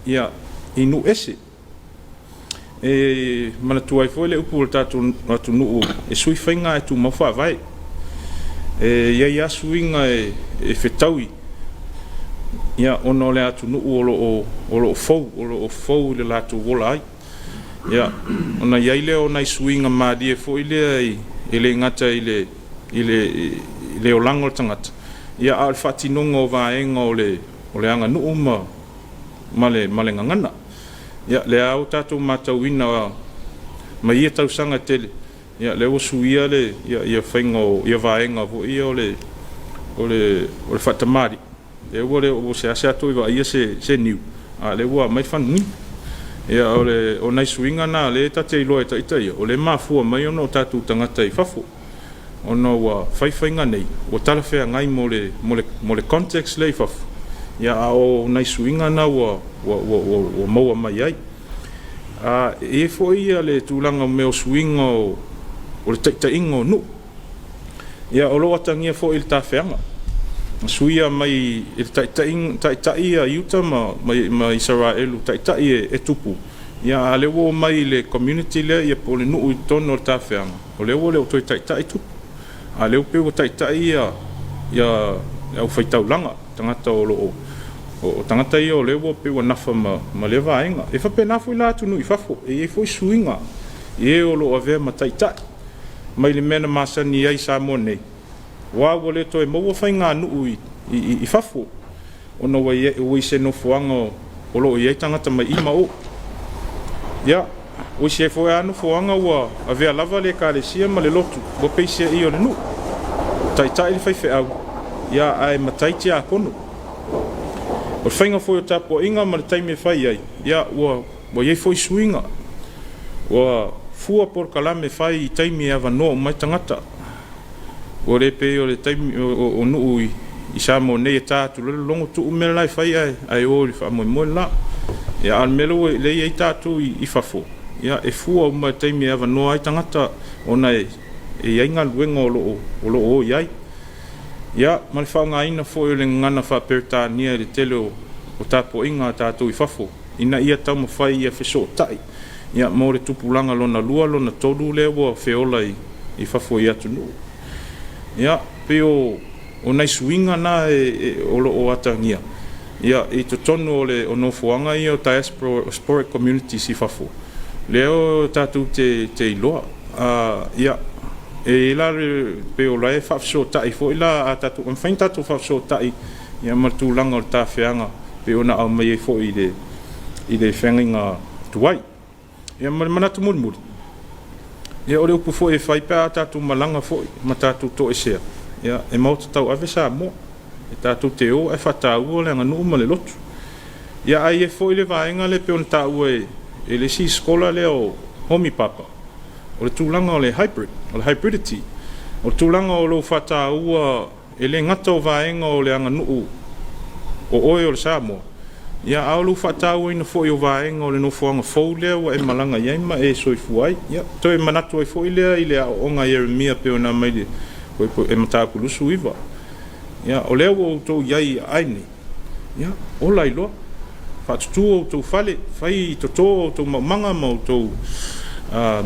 ia, i nuu ese. E manatua ai foi le upu o le tatou atunuu, e sui faiga ae tumau faavae. E i ai lava suiga e fetaui, ia, ona o le atunuu o lo o fou, o lo o fou i le latou ola ai. Ia, ona i ai lea o nai suiga malie foi lea e le gata i le olaga o le tagata, ia, a o le faatinoga o vaega o le aganuu ma le gagana. Ia, lea lava ua tatou matauina mai ia tausaga e tele, ia, lea ua suia le, ia, ia faiga o, ia vaega foi ia o le, o le, o le faatamalii, lea ua le o seasea toe vaaia se niu, a o lea ua aumai le fanunuga. Ia, o le, o nai suiga na lea ta te iloa e ita ia, o lea e mafua mai ona o tatou tagata i fafo, ona ua fai faiga nei, ua talafeagai mo le, mo le, mo le context lea i fafo, ia, a o nai suiga na ua, ua, ua, ua, ua maua mai ai. E i ai foi ia le tulaga o mea o suiga o le taitaiga o nuu. Ia, o lo o atagia foi i le tafeaga. Na suia mai i le taitai, taitai ia Iuta ma Isaraelu, taitai e tupu. Ia, a o lea ua omai i le community lea, ia, po o le nuu i totonu o le tafeaga, o lea ua le o toe taitai tupu. A o lea ua pei ua taitai ia le aufaitaulaga, tagata o lo o, o tagata ia o lea ua pei ua nafa ma lea vaega. E faapena foi la atunuu i fafo, e i ai foi suiga i e o lo o avea ma taitai mai le mea na masani ai i Samoa nei, aua ua le toe maua faiganuu i fafo, ona ua i se nofoaga o lo o i ai tagata mai i ma o. Ia, ua isi ai foi lava nofoaga ua avea lava le Ekalesia ma le lotu ua peiseai o le nuu. Taitai le faifeau, ia, ae matai tiakono. O le faiga foi o tapuaiga ma le taimi e fai ai, ia, ua i ai foi suiga. Ua fua polokalame fai i taimi e avanoa uma ai tagata. Ua le pei o le taimi o nuu i Samoa nei e ta atu loa le logo tuu mea la e fai ae o i le faamoemoe le la. Ia, a o le mea lea e i ai tatou i fafo, ia, e fua uma i le taimi e avanoa ai tagata ona e i ai galuega o lo o o i ai. Ia, ma le faaaogaina foi o le gagana faa-Peretania i le tele o tapuaiga a tatou i fafo ina ia taumafai ia fesootai, ia, mo le tupulaga lona lua, lona tolu lea ua feola i fafo i atunuu. Ia, pei o nai suiga na o lo o atagia, ia, i totonu o le o nofoaga ia o diasporic communities i fafo, lea o tatou te iloa. Ia, e i ai la pei o la e faafesootai foi la a tatou, e mafai ona tatou faafesootai, ia, ma le tulaga o le tafeaga pei ona aumai ai foi i le feagaiga tuai. Ia, ma le manatu mulimuli, ia, o le upu foi e fai pe a tatou malaga foi ma tatou toesea, ia, e maota tauave Samoa, e tatou te o ae faataua le aganuu ma le lotu. Ia, ae i ai foi le vaega lea pei ona taua e le isi scholar lea o Homi Bhabha, o le tulaga o le hybrid, o le hybridity, o le tulaga o lou faataua e le gata o vaega o le aganuu o oe o le Samoa, ia, a o lou faatauaina foi o vaega o le nofoaga fou lea ua e malaga i ai ma e soifua ai. Ia, toe manatu ai foi lea i le aoaoga a Ieremia pei ona aumai i le Mataupu 29. Ia, o lea ua outou i ai i aai nei, ia, ola ai loa. Faatutu outou fale, fai toto outou maumaga ma outou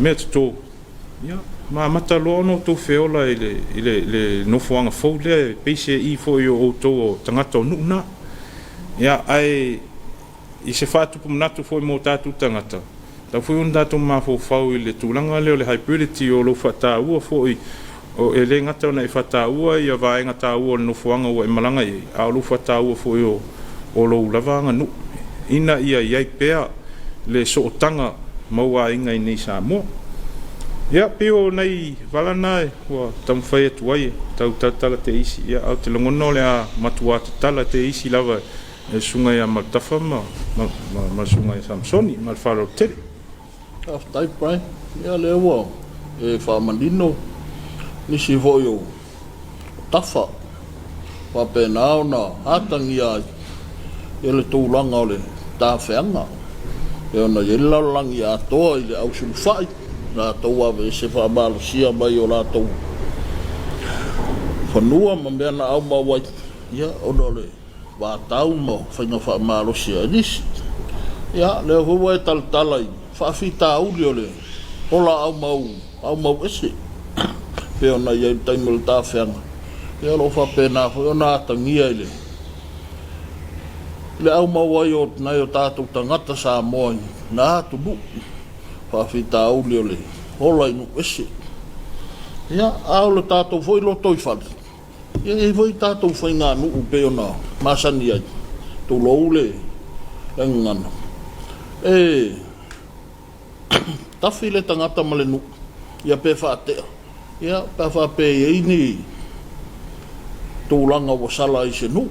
mea toto, ia, ma amata loa ona outou feola i le nofoaga fou lea e peiseai foi o outou o tagata o nuu na. Ia, ae i se faatupu manatu foi mo tatou tagata, tatau foi ona tatou mafaufau i le tulaga lea o le hybridity o lou faataua foi, e le gata ona e faataua ia vaega taua o le nofoaga ua e malaga i ai, a o lou faataua foi o lou lava aganuu, ina ia i ai pea le sootaga ma ou aiga i inei i Samoa. Ia, pei o nai vala na ua taumafai atu ai e tau talatala te isi, ia, ae ou te lagona o le a matua tatala te isi lava e le susuga ia Malutafa ma le susuga ia Samasoni. Ma le faaaloalo tele. Faafetai, Brian. Ia lea ua e faamanino nisi foi o tafa faapena ona atagia ai le tulaga o le tafeaga e pei ona i ai le lalolagi atoa i le ausulufai, latou aveese faamalosia mai o latou fanua ma mea na aumau ai, ona o le vatau ma faiga faamalosi a nisi. Ia, lea foi ua e talatala i faafitauli o le ola aumau ese pei ona i ai i le taimi o le tafeaga, ia o lo o faapena foi ona atagia i le aumau ai o nai o tatou tagata Samoa i na atunuu, faafitauli o le ola i nuu ese. Ia, a o le tatou foi lotoifale, Ia, e i ai foi tatou faiganuu pei ona masani ai, tulou le gagana, e tafi le tagata ma le nuu, ia pe faatea, ia pe a faapea e i ai ni tulaga ua sala ai i se nuu.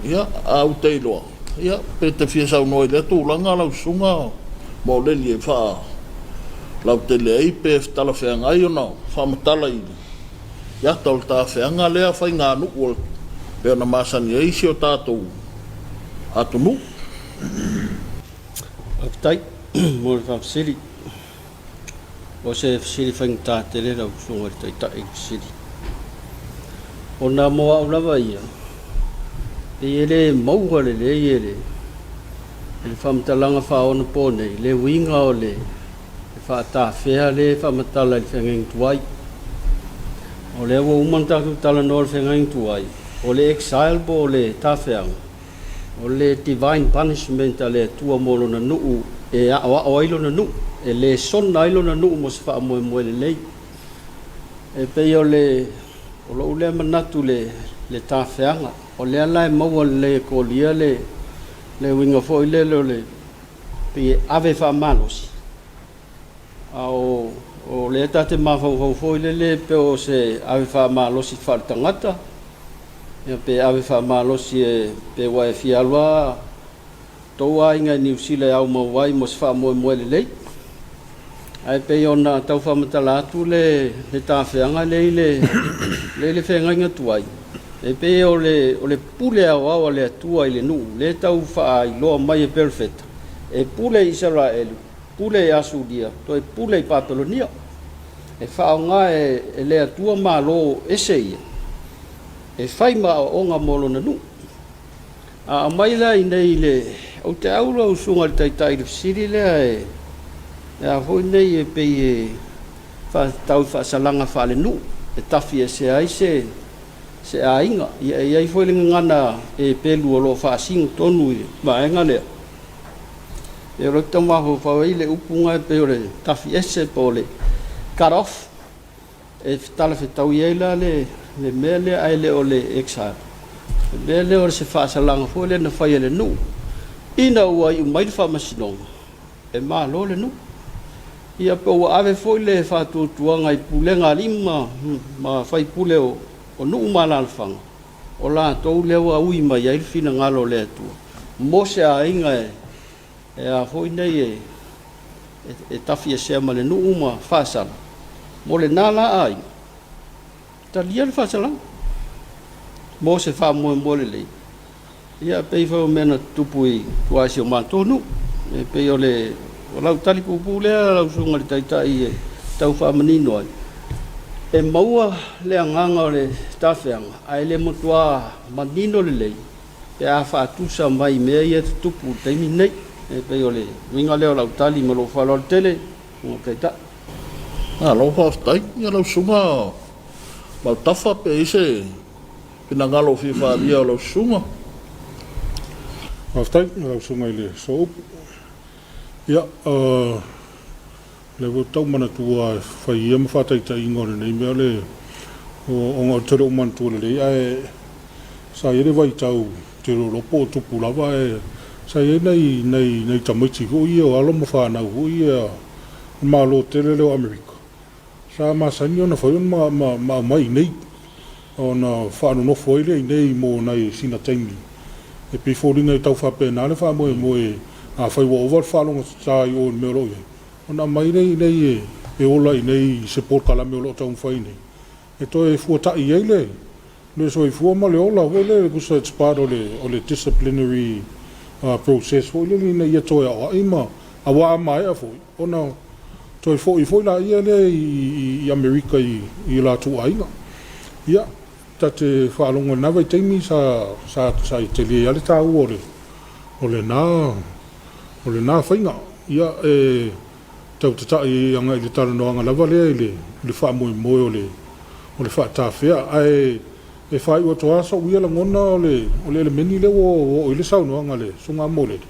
Ia, ae ou te iloa, ia, pe te fia saunoa i lea tulaga lau susuga Mauleli e faalautele ai pe talafeagai ona faamatala i I ata o le tafeaga lea faiganuu e pei ona masani ai si o tatou atunuu. Faafetai mo le faafesili. O se fesili faigata tele lau Susuga i le Taitai i le fesili. Ona mo au lava ia, pei e le maua lelei e le faamatalaga faaonaponei le uiga o le e faatafea lea e faamatala i le feagaiga tuai. O lea ua uma ona tatou talanoa i le feagaiga tuai, o le exile po o le tafeaga, o le divine punishment a le Atua mo Lona nuu e aoao ai Lona nuu, e lesona ai Lona nuu mo se faamoemoe lelei. E pei o le o lou lea manatu i le tafeaga. O lea la e maua lelei e Kolia le uiga foi lele o le pei e ave faamalosi, a o lea ta te mafaufau foi lele pe o se ave faamalosi faaletagata, ia pe ave faamalosi e pe ua e fia alu lava tou aiga i Niu Sila e aumau ai mo se faamoemoe lelei. Ae pei ona tau faamatala atu le tafeaga lea i le feagaiga tuai, e pei o le pule aoao a le Atua i le nuu lea e tau faailoa mai e Perofeta, e pule i Isaraelu, pule i Asuria, toe pule i Papelonia. E faaaoga e le Atua malo ese ia e fai ma aoaoga mo lona nuu. A aumai la i inei i le... Ou te au lau Susuga i le Taitai i le fesili lea e a foi nei e pei e faatatau i faasalaga faalenuu e tafiesea ai se se aiga. Ia e i ai foi le gagana Hepelu o lo o faasino tonu i le vaega lea. E o lea ou te tau mafaufau ai i le upu lena e pei o le tafiese po o le cut off. E talafetaui ai la le mea lea ae le o le exile. O le mea lea o se faasalaga foi lea na fai e le nuu ina ua iu mai le faamasinoga e malo le nuu. Ia pe ua ave foi le faatuatuaga i pulega a alii ma faipule o nuu ma alaalafaga, o latou lea ua ui mai ai le finagalo o le Atua mo se aiga e a foi nei e tafiesea ma le nuu ma faasala, mo lena la aiga, talia le faasalaga mo se faamoemoe lelei. Ia, pei foi o mea na tutupu i tua i si o matou nuu. E pei o le o lau tali puupuu lea lau Susuga i le Taitai e tau faamanino ai, e maua le agaga o le tafeaga ae le matua manino lelei pe a faatusa mai i mea ia e tutupu i le taimi lenei. E pei o le uiga lea o lau tali ma lou faaaloalo tele, Susuga i le Taitai. Malo faafetai. Ia lau Susuga Mautafa pe i ai se finagalo fia faaalia o lau susuga. Faafetai i lau susuga i le Sooupu. Ia, o lea foi ou te tau manatua e fai ia ma faataitaiga o lenei mea o le, ona ou te le o manatua lelei ae sa i ai le vaitau ou te le iloa po o tupu lava ae sa i ai nai, nai, nai tamaiti foi ia o alo ma fanau foi ia o le Malo tele lea o Amerika. Sa masani ona fai ma aumai i inei, ona faanonofo ai lea i inei mo nai sina taimi. E pei e foliga e tau faapena le faamoemoe, afai ua ova le faalogotata i o i le mea o lo o i ai, ona aumai lea i inei e ola i inei i se polokalame o lo o taumafai nei e toe fuata'i ai le le soifua ma le ola foi lele, tusa it's part o le o le disciplinary process foi lele ina ia toe aoa'i ma aua a maea foi ona toe foi foi laia lea i Amerika i o latou aiga. Ia, ta te faalogo i lena vaitaimi sa sa sa tele lava le taua o le o lena o lena faiga. Ia, e tau tata'i agai i le talanoaga lava lea i le i le faamoemoe o le o le faatafea. Ae e faaiu atu lava so'u ia lagona o le o le elemeni lea ua oo i ai le saunoaga a le Susuga Amolele,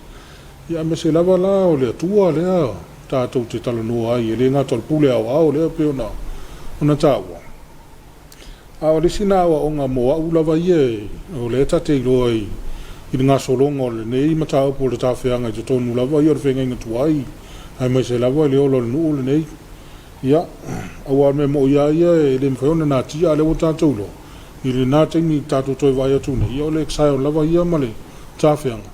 ia aemaise lava la o le Atua lea tatou te talanoa ai, e le gata o le pule aoao lea e pei ona taua, a o le isi lena aoaoga mo au lava ia, o lea ta te iloa i le gasologa o lenei mataupu o le tafeaga i totonu lava ia o le feagaiga tuai, aemaise lava i le ola o le nuu lenei. Ia, aua o le mea moni lava ia e le mafai ona natia, a o lea ua tatou iloa, i lena taimi tatou toe vaai atu nei, ia o le exile lava ia ma le tafeaga,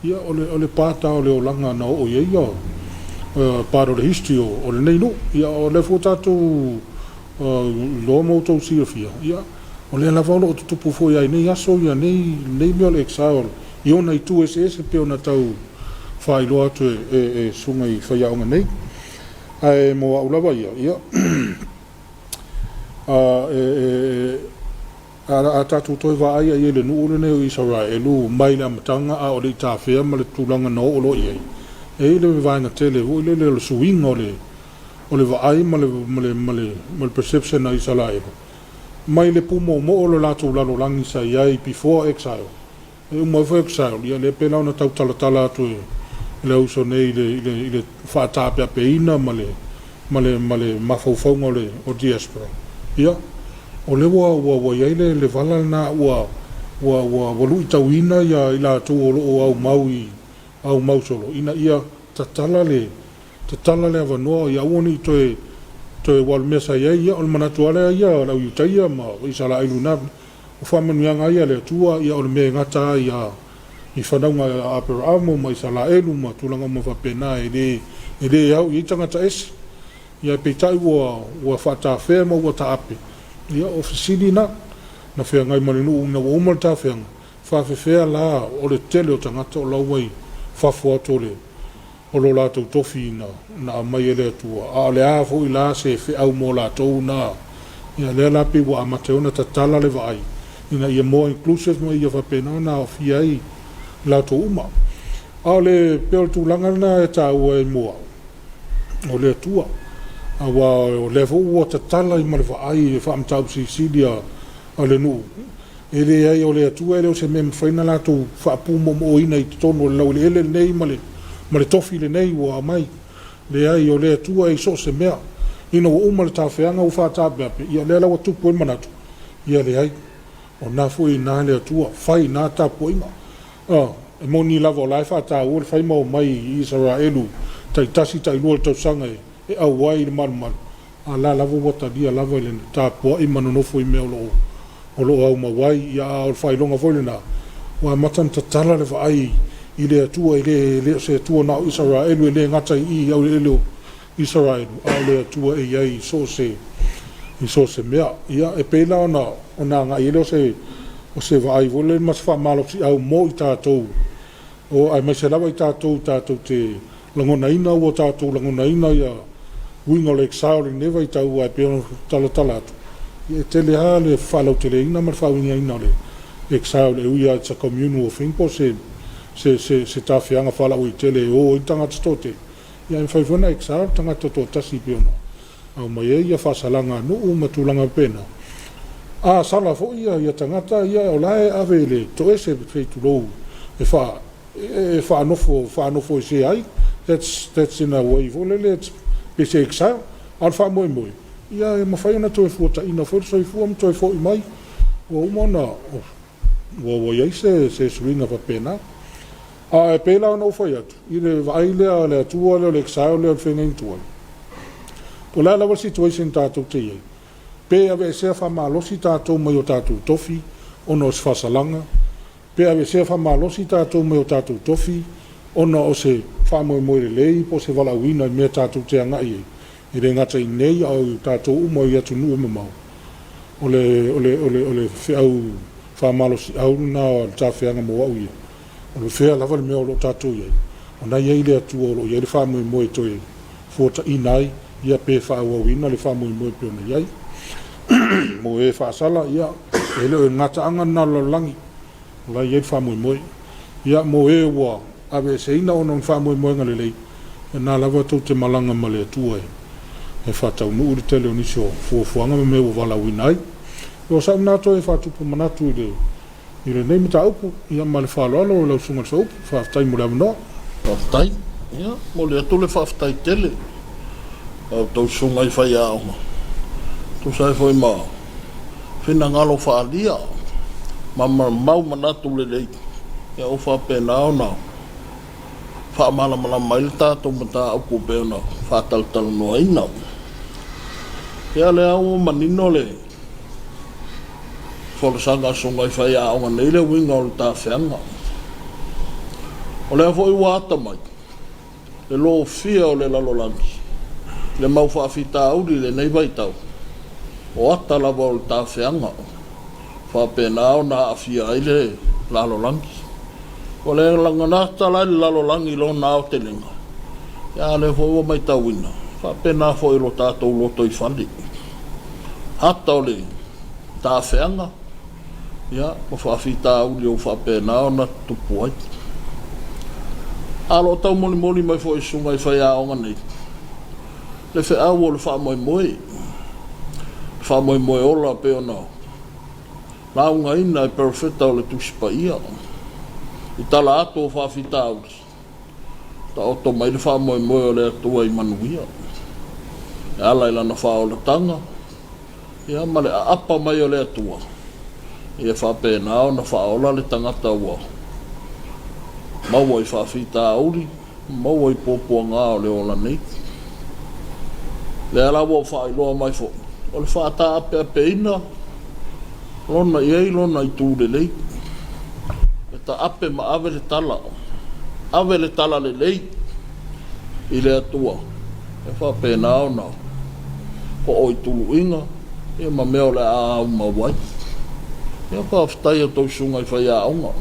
ia o le o le part lava o le olaga na oo i ai ia part o le history o lenei nuu. Ia o lea foi ua tatou iloa ma outou silafia, ia o lea lava o lo o tutupu foi lava i nei aso ia nei nei mea o le exile i ona itu eseese pei ona tau faailoa atu e susuga i faiaoga nei. Ae mo au lava ia, ia a tatou toe vaai i ai i le nuu lenei o Isaraelu mai le amataga a o le i tafea ma le tulaga na oo loa i ai, e i ai le vaega tele foi lele o le suiga o le o le vaai ma le ma le ma le ma le perception a Isaraelu mai le pumoomoo o le latou lalolagi sa i ai before exile. E uma ifo exile, ia lea pei la ona tau talatala atu e le auso nei i le, i le, i le faataapeapeina ma le, ma le, ma le mafaufauga o le o diaspora. Ia, o lea ua, ua, ua i ai le, le vala lena ua, ua, ua, ua luitauina ia i latou o lo o aumau i, aumau solo ina ia tatala le, tatala le avanoa ia aua ne i toe, toe, aua o le mea sa i ai, ia o le manatu lava lea ia o le au Iutaia ma Isaraelu i na O faamanuiaga ai a le Atua, ia o le mea e gata ai a i fanauga a Aperaamo ma Isalaelu ma tulaga uma faapena, e le, e le au i ai tagata ese. Ia peitai ua, ua faatafea ma ua taape, ia o fesili na, na feagai ma le nuu ina ua uma le tafeaga, faafefea la o le tele o tagata o la ua i fafo atu o le o lo latou tofi na na aumai e le Atua, a o le a foi la se feau mo latou na, ia lea la pei ua amata ai ona tatala le vaai ina ia more inclusive ma ia faapena ona aofia ai latou uma. A o le pei o le tulaga lena e taua ai mo au, o le Atua, aua o lea foi ua tatala ai ma le vaai i le faamataupu silisili a a le nuu, E leai, o le Atua e le o se mea e mafai ona latou faapumoomoina i totonu o le laueleele lenei ma le, ma le tofi lenei ua aumai. Leai, o le Atua e i so o se mea. Ina ua uma le tafeaga ua faataapeape, ia o lea la ua tupu ai le manatu, ia leai, o lena foi e i ina le Atua, fai i ina tapuaiga. A, e moni lava o la e faataua le fai ma omai i Isaraelu taitasi tailua i le tausaga e, e auai i le malumalu, a la lava ua talia lava i le tapuai ma nonofo i mea o lo o o lo o aumau ai. Ia, a o le faailoga foi lena, ua amata ona tatala le vaai i le Atua, e le, e le o se Atua na o Isaraelu, e le gata i i i aueleele o Isaraelu, a o le Atua e i ai i so o se, i so o se mea. Ia, e pei la ona, ona agai ai lea o se, o se vaai foi lele ma se faamalosiau mo i tatou, o, aemaise lava i tatou tatou te lagonaina ua tatou lagonaina ia uiga o le exile i lenei vaitau, aua e pei ona talatala atu, ia e tele lava le faalauteleina ma le faauigaina o le exile, e ui lava it's a communal thing po o se se se se tafeaga faalauaitele e o ai tagata toatele, ia ae mafai foi ona exile le tagata toatasi e pei ona aumai ai ia faasalaga a nuu ma tulaga faapena. A sala foi ia tagata ia o la e ave i le toese sei tulou e faa e faanofo faanofoesea ai, that's that's in a way foi lele it's pe se exile. A o le faamoemoe, ia e mafai ona toe fuataina foi le soifua ma toe foi mai ua uma ona ua i ai se se suiga faapena. A e pei la ona ou fai atu, i le vaai lea a le Atua lea o le exile lea o le feagaiga tuai, po o le a lava le situation tatou te i ai, pe aveesea faamalosi tatou mai o tatou tofi ona o se faasalaga, Pe aveesea faamalosi tatou mai o tatou tofi ona o se faamoemoe lelei po o se valaauina i mea tatou te agai i ai, E le gata i inei a o tatou uma i atunuu e mamao, o le, o le, o le, o le feau faamalosiau lena o le tafeaga mo au ia, o le fea lava le mea o lo o tatou i ai, o na i ai le Atua o lo o i ai le faamoemoe e toe fuataina ai, ia pe faaauauina le faamoemoe e pei ona i ai. Mo e faasala, ia, e le o le gataaga lena o le lalolagi, o la e i ai le faamoemoe. Ia, mo e ua aveeseina ona o ni faamoemoega lelei, ia na lava tou te malaga ma le Atua e faataunuu le tele o nisi o fuafuaga ma mea ua valaauina ai. O sau lena toe faatupu manatu i le i lenei mataupu. Ia ma le faaaloalo lau Susuga i le Sooupu, faafetai mo le avanoa. Faafetai. Ia, momoli atu le faafetai tele i a outou susuga i faiaoga, e tusa ai foi ma finagalo faaalia ma mau manatu lelei, ia ua faapena ona faamalamalama ai le tatou mataupu e pei ona faatalatalanoaina. Ia, o lea ua manino le folasaga a Susuga i Faiaoga nei le uiga o le tafeaga. O lea foi ua ata mai le lofia o le lalolagi i le mau faafitauli i lenei vaitau, o ata lava o le tafeaga faapena ona aafia ai le lalolagi. Ua le gata la i le lalolagi i lona aotelega, a o lea foi ua matauina, e faapena foi i lo tatou lotoifale. Ata o le tafeaga ma faafitauli ua faapena ona tutupu ai. A o lo o taumolimoli mai foi e susuga i faiaoga nei le feau o le faamoemoe, le faamoemoe ola pei ona laugaina e Perofeta o le Tusi Paia i tala atu o faafitauli, taoto mai le faamoemoe o le Atua i manuia e ala i Lana faaolataga ia ma le aapa mai o le Atua, ia faapena ona faaola le tagata ua maua i faafitauli, maua i puapuaga o le ola nei. Lea la ua ou faailoa mai foi, o le faataapeapeina lona i ai lona itu lelei, e taape ma ave le tala, ave le tala lelei i le Atua, e faapena ona oo i tuluiga ia ma mea o le a aumau ai. Ia faafetai a outou susuga i faiaoga,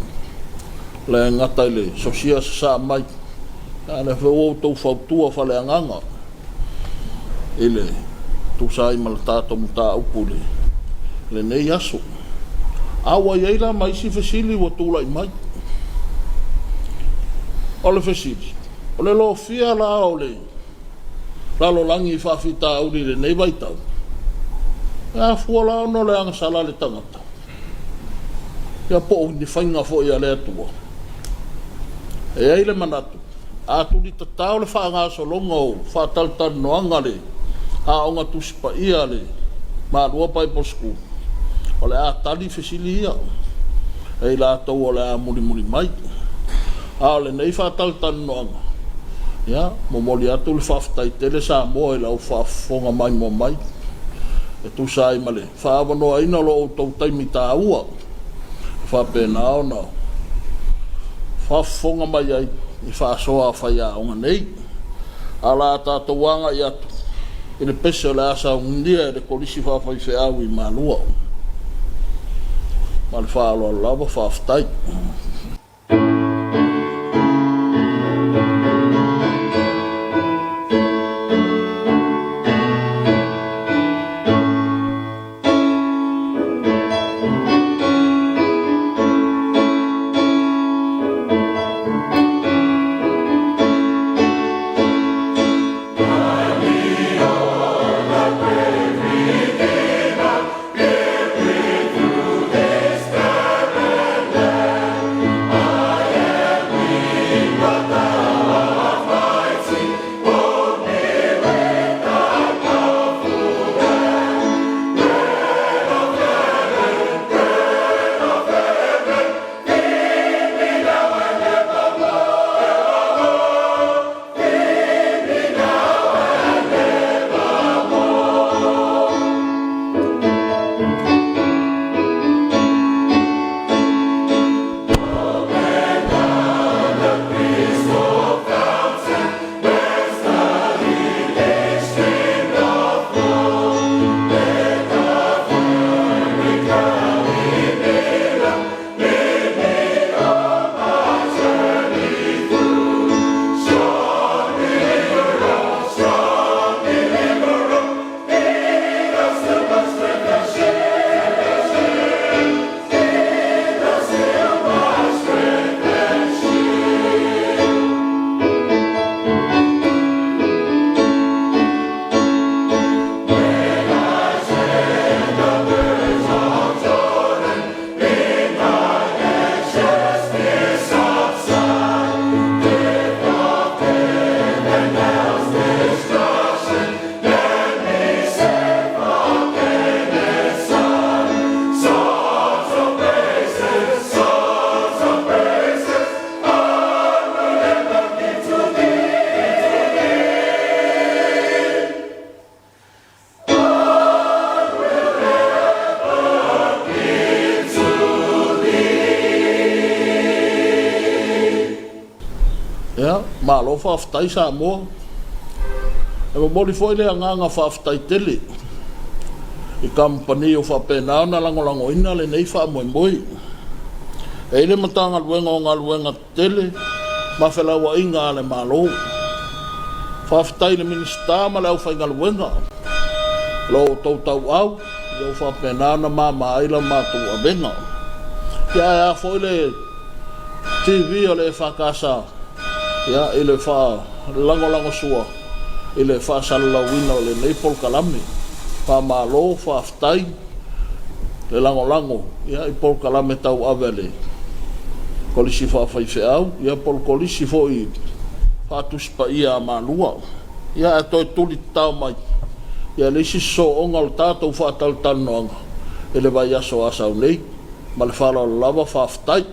le gata i le sosia sasaa mai, a o lea foi ua outou fautua faaleagaga i le tusa ai ma le tatou mataupu i lenei aso. A ua i ai la ma isi fesili ua tulai mai. O le fesili, o le lofia la o le lalolagi i faafitauli i lenei vaitau, e afua la ona o le agasala a le tagata, ia po o ni faiga foi a le Atua. E i ai le manatu, a tulitatao le faagasologa o faatalatalanoaga a le Aoga Tusi Paia a le Malua Bible School, o le a tali fesili ia e i latou o le a mulimuli mai. A o lenei faatalatalanoaga, ia, momoli atu le faafetai tele Samoa i lau faafofoga maimoa mai e tusa ai ma le faaavanoaina o lo outou taimi taua e faapena ona faafofoga mai ai i faasoa a faiaoga nei. A o le a tatou agai atu i le pese o le a saunia e le Kolisi Faafaifeau i Malua. Ma le faaaloalo lava, faafetai. Ia, malo faafetai Samoa. E momoli foi le agaga faafetai tele i kamupani ua faapena ona lagolagoina lenei faamoemoe. E i ai le Matagaluega o Galuega Tetele ma Felauaiga a le Malo. Faafetai i le Minisita ma le aufaigaluega o lo outou tauau ua faapena ona mama ai la matou avega. Ia ae a foi le TV a le EFKS i le faalagolagosua i le faasalalauina o lenei polokalame. Faamalo faafetai le lagolago i polokalame tauave a le Kolisi Faafaifeau po o le Kolisi foi faa-Tusi Paia a Malua. Ia ae toe tuli tatao mai i le isi sosooga o le tatou faatalatalanoaga i le vaiaso o Asau nei. Ma le faaaloalo lava, faafetai.